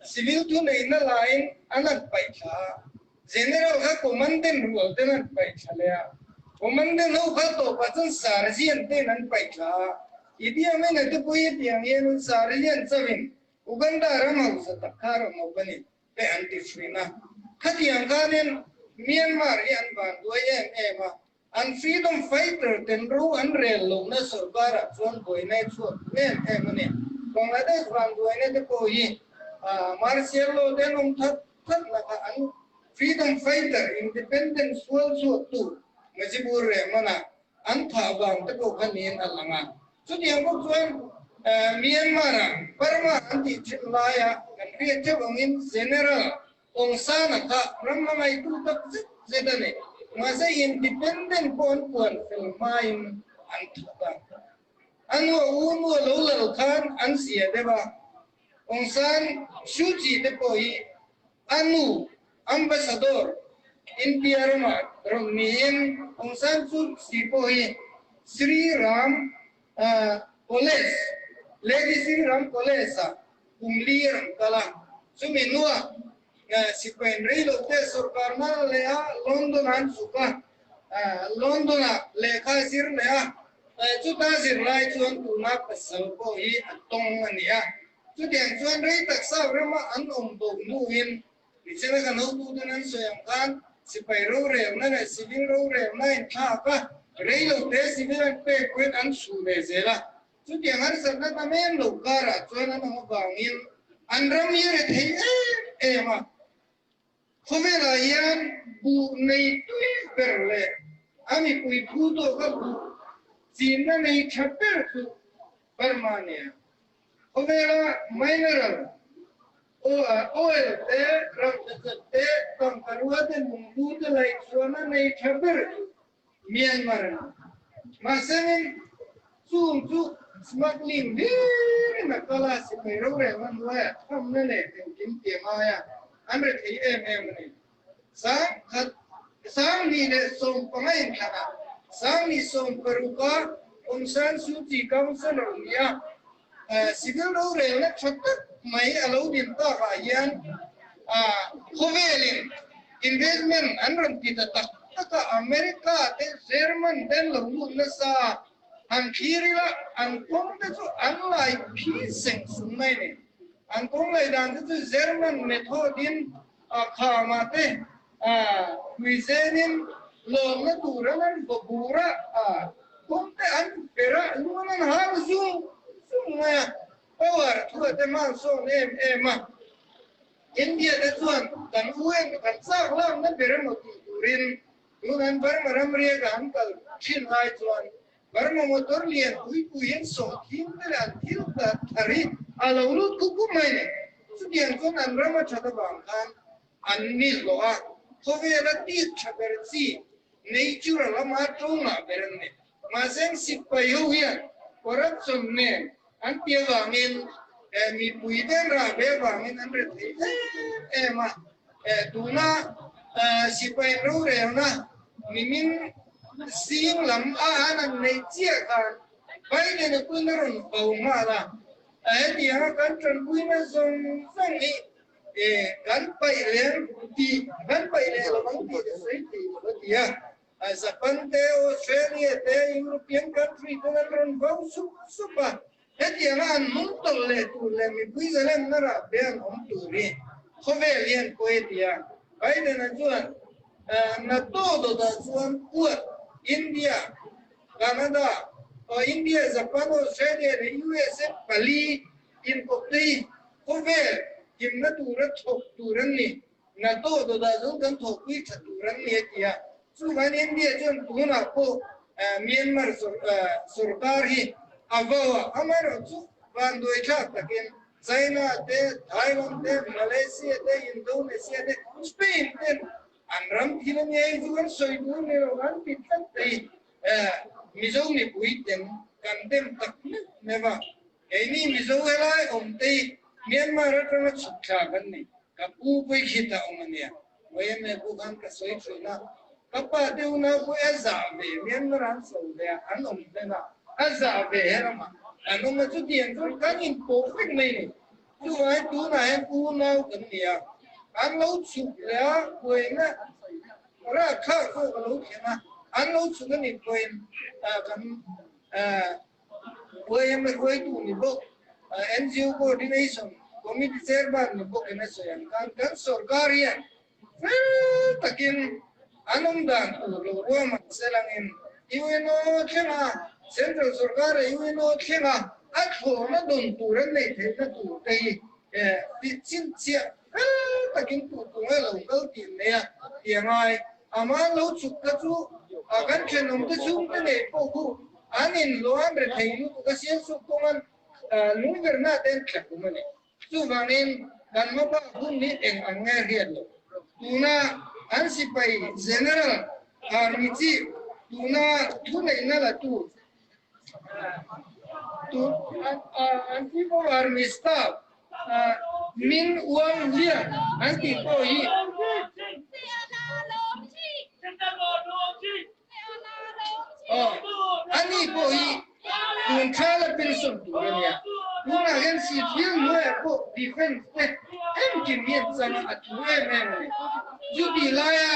civil thuneihna laiin an an paih thla a, General kha commandant rual ten an paih thla leh a, commandant ho kha tawpah chuan sergeant ten an paih thla a, Idi Amin a te pawh hi tiang hian sergeant chauhin Uganda ram hausa tak kha ram ho ka ni te an ti thin a, khatiang khanin Myanmar hi an van duai em em a, an freedom fighter ten ro an rel lohna sorkarah chuan buaina hi chhuak duh em em a ni. Bangladesh van duaina te pawh hi martial law te an awm that that lakah an freedom fighter independent sual chhuaktu Mujibur Rahman-a an thah vang te pawh kha niin a lang a. Chutiang bawk chuan Myanmar-a Burma an tih thin laia kan hriat theuh angin General Aung San-a kha ram hmangaihtu tak zet zet a ni. Mahse independent pawh an puan fel hmain an that a. A nu a u nu a lo lal khan an zia deuh a. Aung San Suu Kyi te pawh hi a nu Ambassador India ramah rawn niin Aung San Suu Kyi pawh hi Sri Ram College, Lady Sri Ram College-ah kum li a rawn kal a. Chumi hnuah sipain reilote sorkar hma leh a London an chhuk a, London-ah lehkha a zir leh a, chuta zirlai chuan tuna pasal pawh hi a tawng a ni a. Chutiang chuan rei taksa rama an awm bo hnuin Michela kan hotuten an sawi ang khan sipai rorelna leh civil rorelna a inthlak a, reilote civil an pek pawhin an chhuh ve zel a. Chutiang harsatna tam em lo karah chuan an awm avangin an ram hi a re thei em em a. Khawvelah hian buh nei tui ber leh a mipui phu tawka buh chinna nei tha ber chu Burma a ni a. Khawvela mineral, oil te, ramtachat te, tangkarua te, lungbu te laih chuan a nei tha ber chu Myanmar a ni. Mahsengin chung chu smuggling hlirin a kal a, sipai rorelna hnuaiah thamna leh engkim ti a ngai a, an re thei em em a ni. Sangkhat, 2015 inthlanah 2016-a Aung San Suu Kyi Councillor nia civil rorelna tha tak mai a lo din takah hian khawvelin investment an rawn ti ta tak tak a, America te German te an lo lut nasa a, han thlir ila an kawng te chu an lai phi seng sung mai a ni. An kawng lei dan te chu German method in A khamah te tui zenin lawmna tur an an vaw bur a, a kawng te an per a, lung an har zung zung mai a, power thu a te hmansawn em em a. India te chuan kan u em kan chak lakna ber emaw tih turin tun an Burma ramriak a an kal thin lai chuan Burma motor lian pui pui in sawhthing te leh an thil thar hi a lo lut khup khup mai ni. Chutiang chuan an ram a that avang khan an ni hlawh a, khawvela tik tha ber chi natural lama tawngah ber an ni. Mahse ang sipai ho hian corruption nen an ti avangin mipui te an rah ve avangin an re thei em em a. Tuna sipai rorelna nimin zing lam a an an neih chiah khan Biden-a pawhin a rawn bo nghal a, hetianga kan tanpuina zawng zawng hi kan paih leh tih kan paih leh lo ang tih te sawi thei lo a ti a. Japan te, Australia te, European country ten an rawn bo sup sup a. Hetianga an hnung tawlh leh tur leh mipui zalenna rah ve an awm tur hi khawvel hian pawi a ti a. Biden-a chuan NATO dawtah chuan uat India, Canada, India, Japan, Australia leh USA pali inkawpte hi khawvel himna tura thawk tur an ni. NATO dawtah chuan kan thawhpui tha tur an ni a ti a. Chuvangin India chuan tunah pawh Myanmar sorkar hi a vau a, amaherawh chu vanduai thlak takin China te, Thailand te, Malaysia te, Indonesia te, Spain ten an ram thil a nia hi chu kan sawi tur ni lo, an ti tlat thei. Mizo mipui ten kan dem tak meuh meuh a, keini Mizo helai awm te hi Myanmar atanga chhuk thla kan ni. Ka pu pawh hi khitah awm a nia. Yma pawh khan ka sawi thin a, ka pa te unau pawh a zah ve, Myanmar an sawi ve a, an awm hlen a, a zah ve he ramah an awm a, chutiang chuan kan inpawh vek mai ni. Chuvangin tunah hian unau kan ni a, an lo chhuk leh a, buaina rahthlak zawk a lo thleng a, an lo chhuk a nih pawhin kan Yma hruaitu ni bawk, NGO Coordination Committee Chairman ni bawkin a sawi ang khan kan sorkar hian fel takin an awm dan tur lo ruahman selangin UNO thlenga Central sorkara UNO thlenga a thlawhna dawn tur an neih theihna tur te hi tih chhinchhiah fel takin tu tu nge lo kal tih nei a ti a ngai. Amah lo chhuk kha chu kan thenawmte chhungte nei pawh khu An inluan rethei lutuk a siam sup kawngan lungverna te an tla kum a ni. Chuvangin kan hmaba hun hi eng ang nge hriat lo. Tuna an sipai General Army Chief tuna thuneihna la tu tu an Chief of Army Staff. Min Uang Hliang an tih pawh hi Aw, ani pawh hi tun thala pension tur a nia. Tunah hian civil hnuaiah pawh defence te engkim hi an chang a, a thu em em a ni. Chuti laia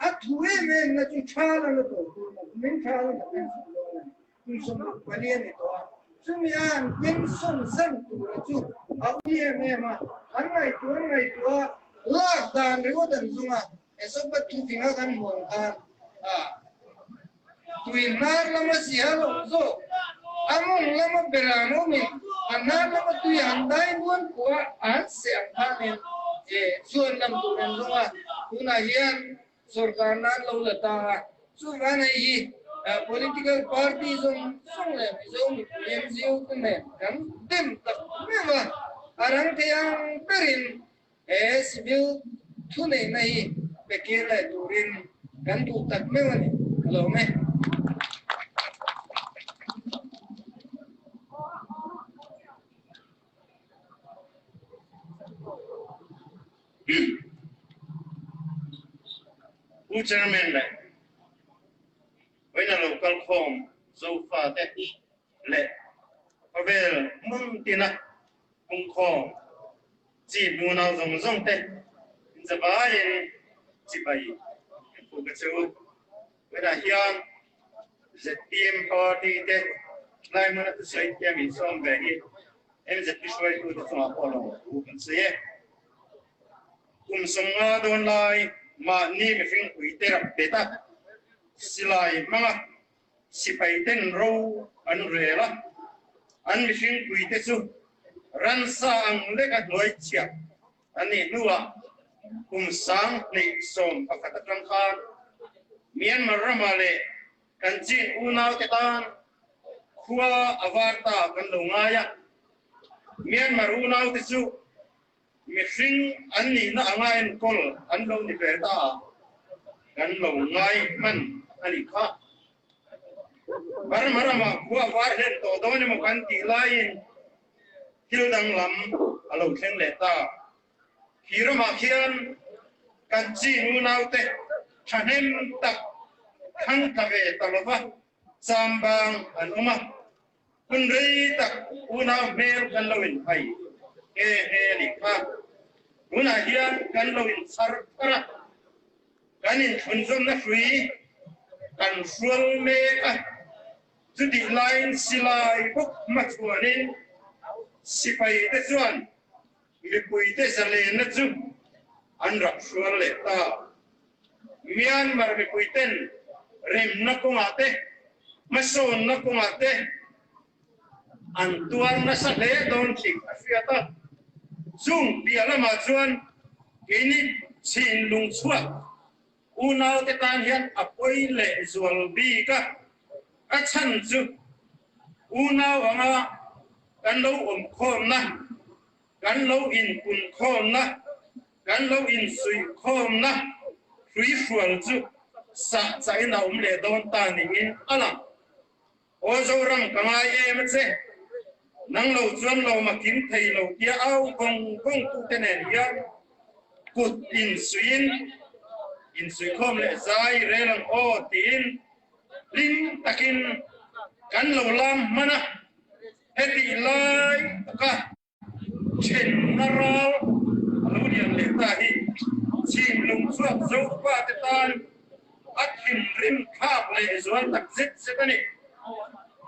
a thu em em na chu thala na tawh tur a ni, min thala na pension dawn a ni. Kum 64 a ni tawh a, chumi a an pension zan tura chu a ui em em a, an ngaihtuah an ngaihtuah a, lak dan ringawt an zung a, Esopa thufinga kan hmuh ang khan a tui hnar lama siha lo zawk, a mawng lama beran awmin a hnar lama tui an dai muan pawh a an seh ang khanin chuan lam tur an zawng a, tunah hian Sorkar nan lo la ta a, chuvang hei hi political party zawng zawng leh Mizo mipui NGO te nen kan dem tak meuh a, a rang thei ang berin he civil thuneihna hi pe kir leh turin kan duh tak meuh a ni. Ka lawm e. Pu Chairman leh vawiina lo kalkhawm Zofate leh khawvel hmun tina pungkhawm chi hmunau zawng zawng te inzavaiin chibai kan puk a che u. Vawiinah hian zpm party te tlai hmuna thusawi thiam insawm ve hi MZP hruaitute chungah pawh lo thu kan sawi e. Kum 50 dawn lai mahni mihring puite rap bet a, silai hmanga sipai ten ro an rel a, an mihring puite chu ransa ang leka hnuai chhiah an nih hnuah kum 2011 atang khan Myanmar ramah leh kan chin unaute tan khua a var ta kan lo ngai a, Myanmar unaute chu mihring an nihna anga enkawl an lo ni ve ta a, kan lo ngai hman a nih kha. Burma ramah khua a var hlen tawh dawn emaw kan tih laiin thil danglam a lo thleng leh ta. Khi ramah khian kan chin unaute thahnem tak thang tla ve ta lova chambang an awm a, hun rei tak unau hmel kan lo inhai nghe nghe a nih kha. Tunah hian kan lo inchhar thar a, kan inthlunzawmna hrui kan hrual mek a, chutih laiin silai bawk hmachhuanin sipaite chuan Mipuite zalenna chu an rak hrual leh ta. Myanmar mipuiten remna kawngah te, hmasawnna kawngah te an tuar nasa hle dawn tih a hriat a. Chung piah lamah chuan keini chhinlung chhuak unaute tan hian a pawi leh zual bik a, a chhan chu unau anga kan lo awmkhawmna, kan lo inpunkhawmna, kan lo insuihkhawmna hruihrual chu sah chahin a awm leh dawn ta niin a lang. Aw Zoram ka ngai em a che, nang lo chuan lawm a kim thei lo tia au vawng vawng tute nen hian kut insuihin insuihkhawm leh zai rel ang aw tiin hlim takin kan lo lam hman a, hetih lai taka Thenna ral a lo lian leh ta hi chhim lung chhuak Zopa te tan a thinrim thlak leh zual tak zet zet a ni.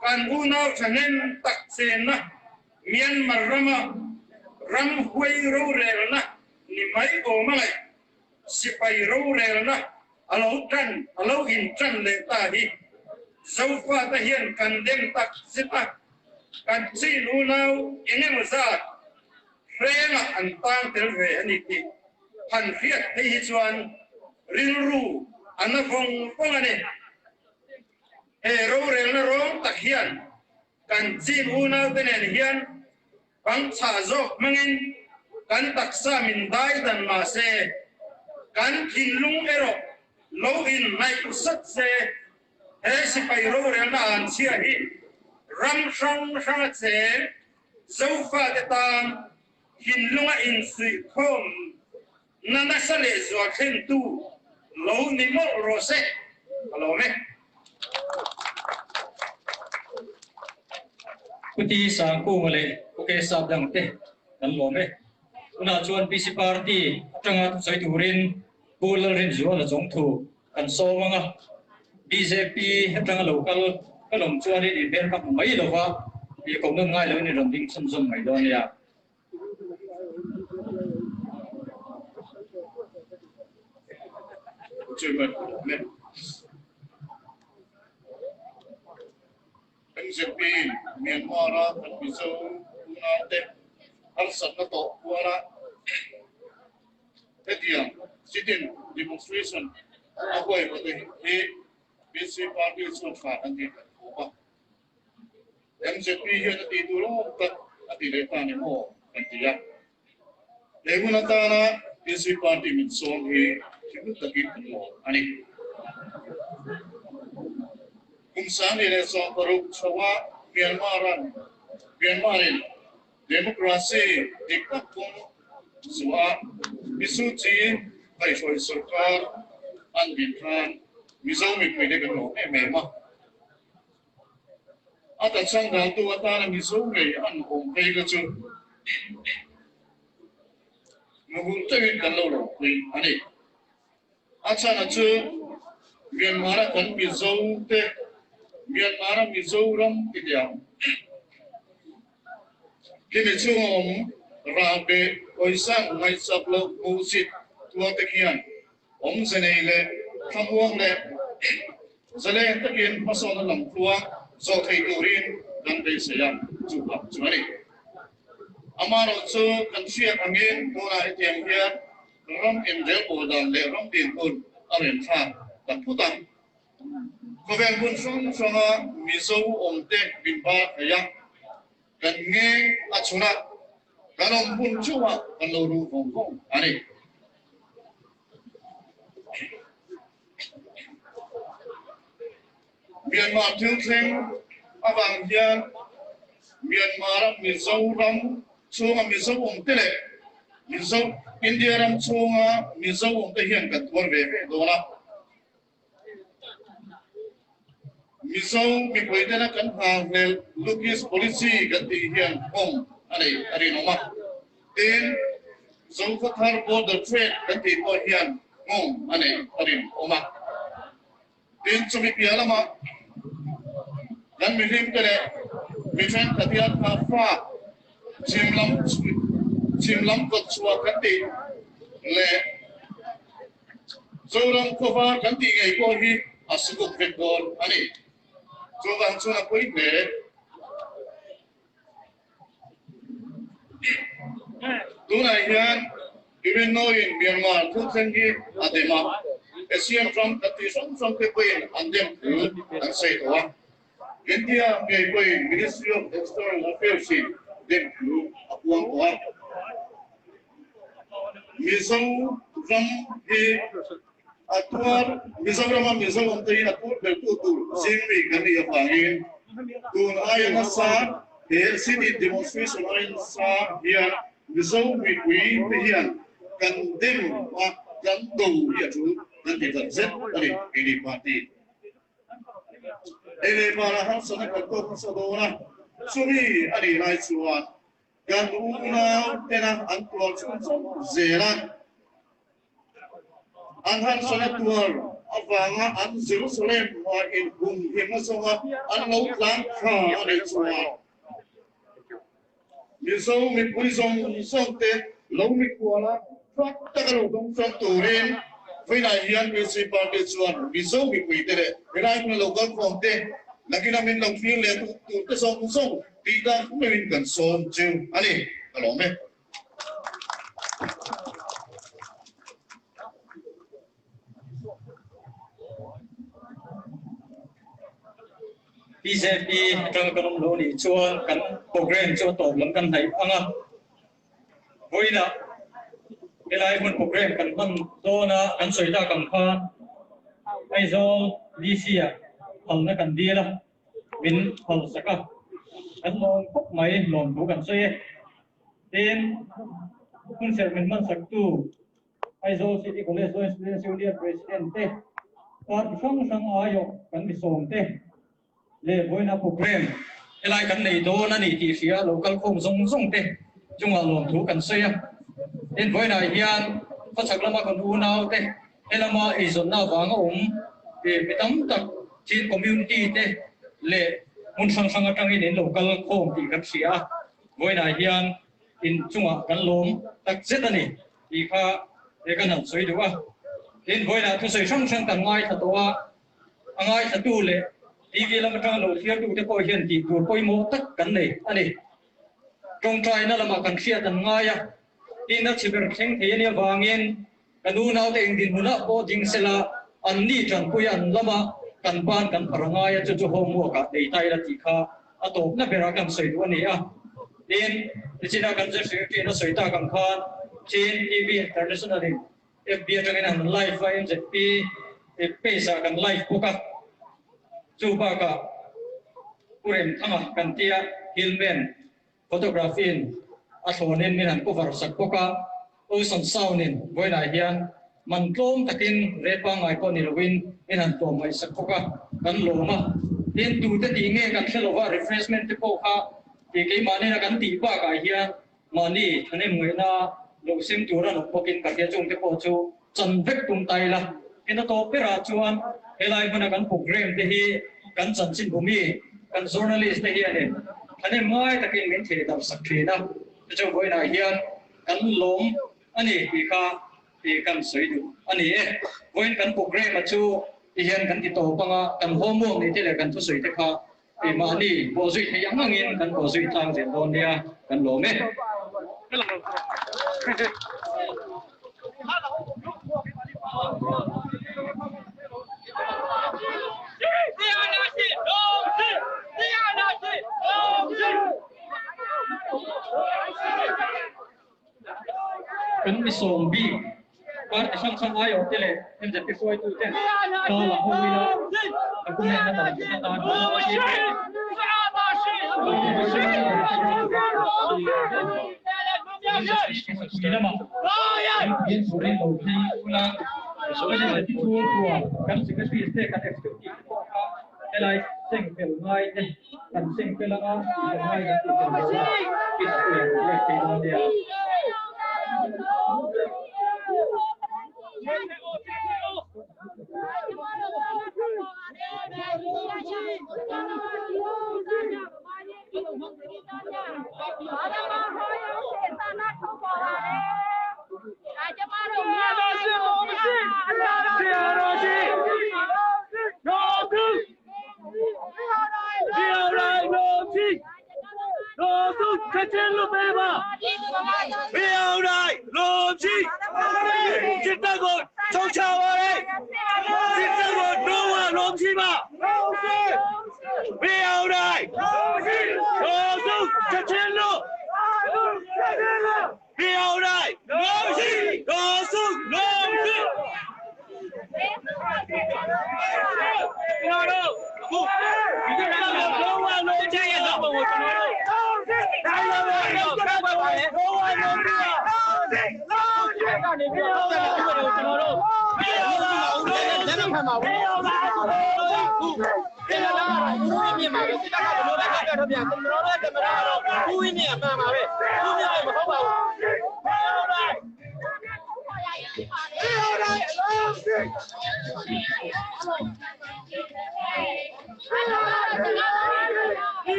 Kan unau thahnem tak chenna Myanmar rama ram huai rorelna ni mai awm a ngaih sipai rorelna a lo tan a lo intan leh ta hi Zofate hian kan dem tak zet a, kan chin unau eng emaw zat hrengah an tang tel ve a ni tih han hriat phei hi chuan rilru a na vawng vawng a ni. He rorelna rawng tak hian kan chin unaute nen hian Kan chhah zawk hmangin kan taksa min dai dan mah se, kan thinlung erawh lo inhnaih sat se, he sipai rorelna an chhia hi ram hrang hranga cheng. Zofate tan thinlunga insuihkhawm na nasa leh zual thlentu lo ni mawlh rawh se, ka lawm e. Puti Sangkunga leh Pu Kesap dangte kan lawm e. Tunah chuan PC Party atanga thusawi turin Pu Lalrinzuala Chawngthu kan sawm ang a, bjp atanga lo kal ka lawm chuanin inhmel ka hmu mai lova, ih ko nawn ngai loin i rawn ding chhunzawm mai dawn nia. MZP Myanmar-a kan Mizo unaute harsatna tawh kuala hetiang sit-in demonstration a huaihawte hi PC party chuan tha kan tih kan khawp a. MZP hian a tih tur awm tak a ti leh ta ni maw kan ti a. He hun atana PC party min sawm hi thil takin kan lawm a ni. Kum 2016 chhoa Myanmar-an Myanmar-in democracy dik tak kawng zuah Misu Kyi kaihhruai sorkar an din khan Mizo mipuite kan lawm em em a. A ta chhang daltu atana Mizo ngei an awm phei kha chu nuhul teuhin kan lo ropui a ni. A chhana chu Myanmar-a kan Mizo te, Myanmar-a Mizoram ti teh ang. Khimi chhunga awm ralbe pawisa ngaihsak loh hmuhsit tuarte khian Awmze nei leh thlamuang leh zalen takin hmasawnna lam tluang zawh thei turin kan beisei a, chu bak chu a ni. Amaherawh chu kan hriat angin tunah hetiang hian ram inrel pawl dan leh ram dinhmun a rawn thlak ta phut a. Khawvel hmun hrang hranga Mizo awmte min bar thei a, kan ngeng a chhun a, kan awm hun chauhah kan lo ru vawng vawng a ni. Myanmar thil thleng avang hian Myanmar-a Mizoram chhunga Mizo awmte leh Mizo India ram chhunga Mizo awmte hian kan tuar ve ve dawn a. Mizo mipui tena kan nghahhlelh Lukis Policy kan tih hian kawng a nei a rinawm a. Tin, Zokhawthar Border Trade kan tih pawh hian nghawng a nei a rinawm a. Tin, chumi piah lamah kan mihlimte leh mi thenkhat hian kha fa chhim lam chhim lam kawtchhuah kan tih leh Zoram khawvar kan tih ngei pawh hi a sukuk vek dawn a ni. Chuvang chuan a pawi hle. Tunah hian Iran-in Myanmar thil thleng hi a dem a, Asian ram kan tih hrang hrang te pawhin an dem thu an sawi tawh a. India ngei pawhin Ministry of External Affairs-in dem thu a puang tawh a. Mizo ram hi a tuar, Mizorama Mizo awmte hi a tuar bertu tur zingmi kan nih avangin tun aia nasa he city demonstration aia nasa hian Mizo mipui te hian kan dem a, kan do hi a tul kan ti tak zet a ni, Eni party. Eni para harsatna kan tawk nasa dawn a, chumi a nih lai chuan Kan unau tena an tuar chhun chhun zel a, an harsatna tuar avanga an Jerusalem hmai inhumhimna zawnga an lo tlan tha a nih chuan Mizo mipui zawng zawngte lo mikhuala hrang taka lo dawng hrang turin vawiinah hian PC Party chuan Mizo mipuite leh helai hmuna lo kalkhawmte nakina min lo thlir leh turte zawng zawng Tih tak meuhin kan sawm cheu a ni, ka lawm e. Bjp atanga kan awm lo nih chuan kan program chu a tawp lam kan hnaih ang a, vawiinah helai hmun program kan hman dawn a, kan sawi tak ang khan Aizawl DC ah phalna kan dil a, min phalsak a. Kan lawm khawp mai, lawmthu kan sawi e. Tin, hunserh min hmansaktu Aizawl City College Joint Students Union President te, party hrang hrang aiawh kan misawm te leh vawiina programme helai kan nei dawn a ni tih hria lo kalkhawm zawng zawng te chungah lawmthu kan sawi a. Tin, vawiinah hian khawchhak lama kan unau te helama eizawnna avanga awm mi tam tak Chin community te leh hmun hrang hrang atangin in lo kalkhawm tih kan hria a. Vawiinah hian in chungah kan lawm tak zet a ni tih kha he kan han sawi duh a. Tin, vawiinah thusawi hrang hrang kan ngaithla tawh a, a ngaithlatu leh TV lam atanga lo thliartute pawh hian tih tur pawimawh tak kan nei a ni. Tawngtaina lamah kan hriat an ngai a, tin a chhiber thleng thei a nih avangin kan unaute eng dinhmunah pawh ding sela an ni tanpui an lama kan ban kan phar a ngai a, chu chu homework ah nei ta ila tih kha a tawpna berah kan sawi duh a ni a. Tin, nichina kan zirtirtu in a sawi tak ang khan Chin TV International in FB atangin an live a, MZP page ah kan live bawk a, chu bakah Pu Remthanga kan tia Hillman photography in a thlawnin min han cover sak bawk a, Ocean Sound in vawiinah hian man tlawm takin rate pangngai pawh ni loin min han tlawm ngaihsak bawk a, kan lawm a. Tin, tute tih nge kan hre lova refreshment te pawh kha tih keimah nena kan tih bakah hian mahni thahnem ngaihna lo sem tur a nawm bawkin ka hria chungte pawh chu chan vek tum ta ila. Tin, a tawp berah chuan helai hmuna kan program te hi kan chanchinbumi, kan journalist te hianin thahnem ngai takin min theh darh sak thin a, chu vawiinah hian kan lawm a ni tih kha tih kan sawi duh a ni e. Vawiin kan program a chu ti hian kan ti tawp ang a, kan homework nih te leh kan thusawi te kha tih mahni bawhzui thei ang angin kan bawhzui tlang zel dawn nia kan lawm e. Kan mi sawm bik party hrang hrang aiawh te leh MZP hruaitu ten ta la ho ila document a tam thut atan kan secretary te kan executive te pawh kha helai seng fel ngai te Kan seng fel anga tih fel ngai kan tih fel dawn a, peaceful in kan lek thei dawn nia.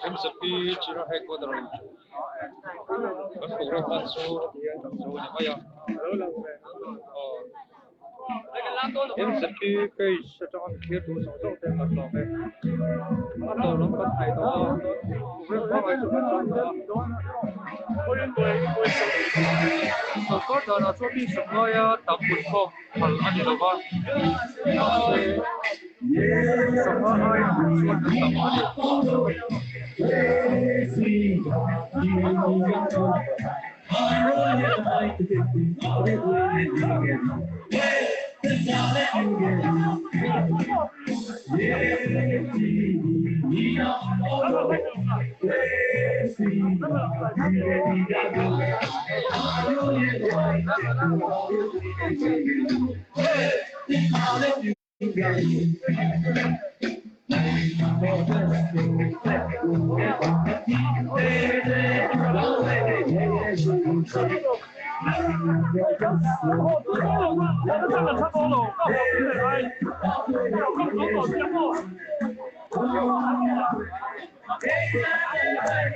MZP General Headquarter kan program hman chu zo a ni mai a MZP page atanga mi thlir tur zawng zawng te kan lawm e a tawp lam kan hnaih tawh a program pangngai chu kan tan tawh a sawrkar danah chuan mi sawmngaia tam kutkhawm phal a ni lo va mahse sangha aiah chuan an tam a ni.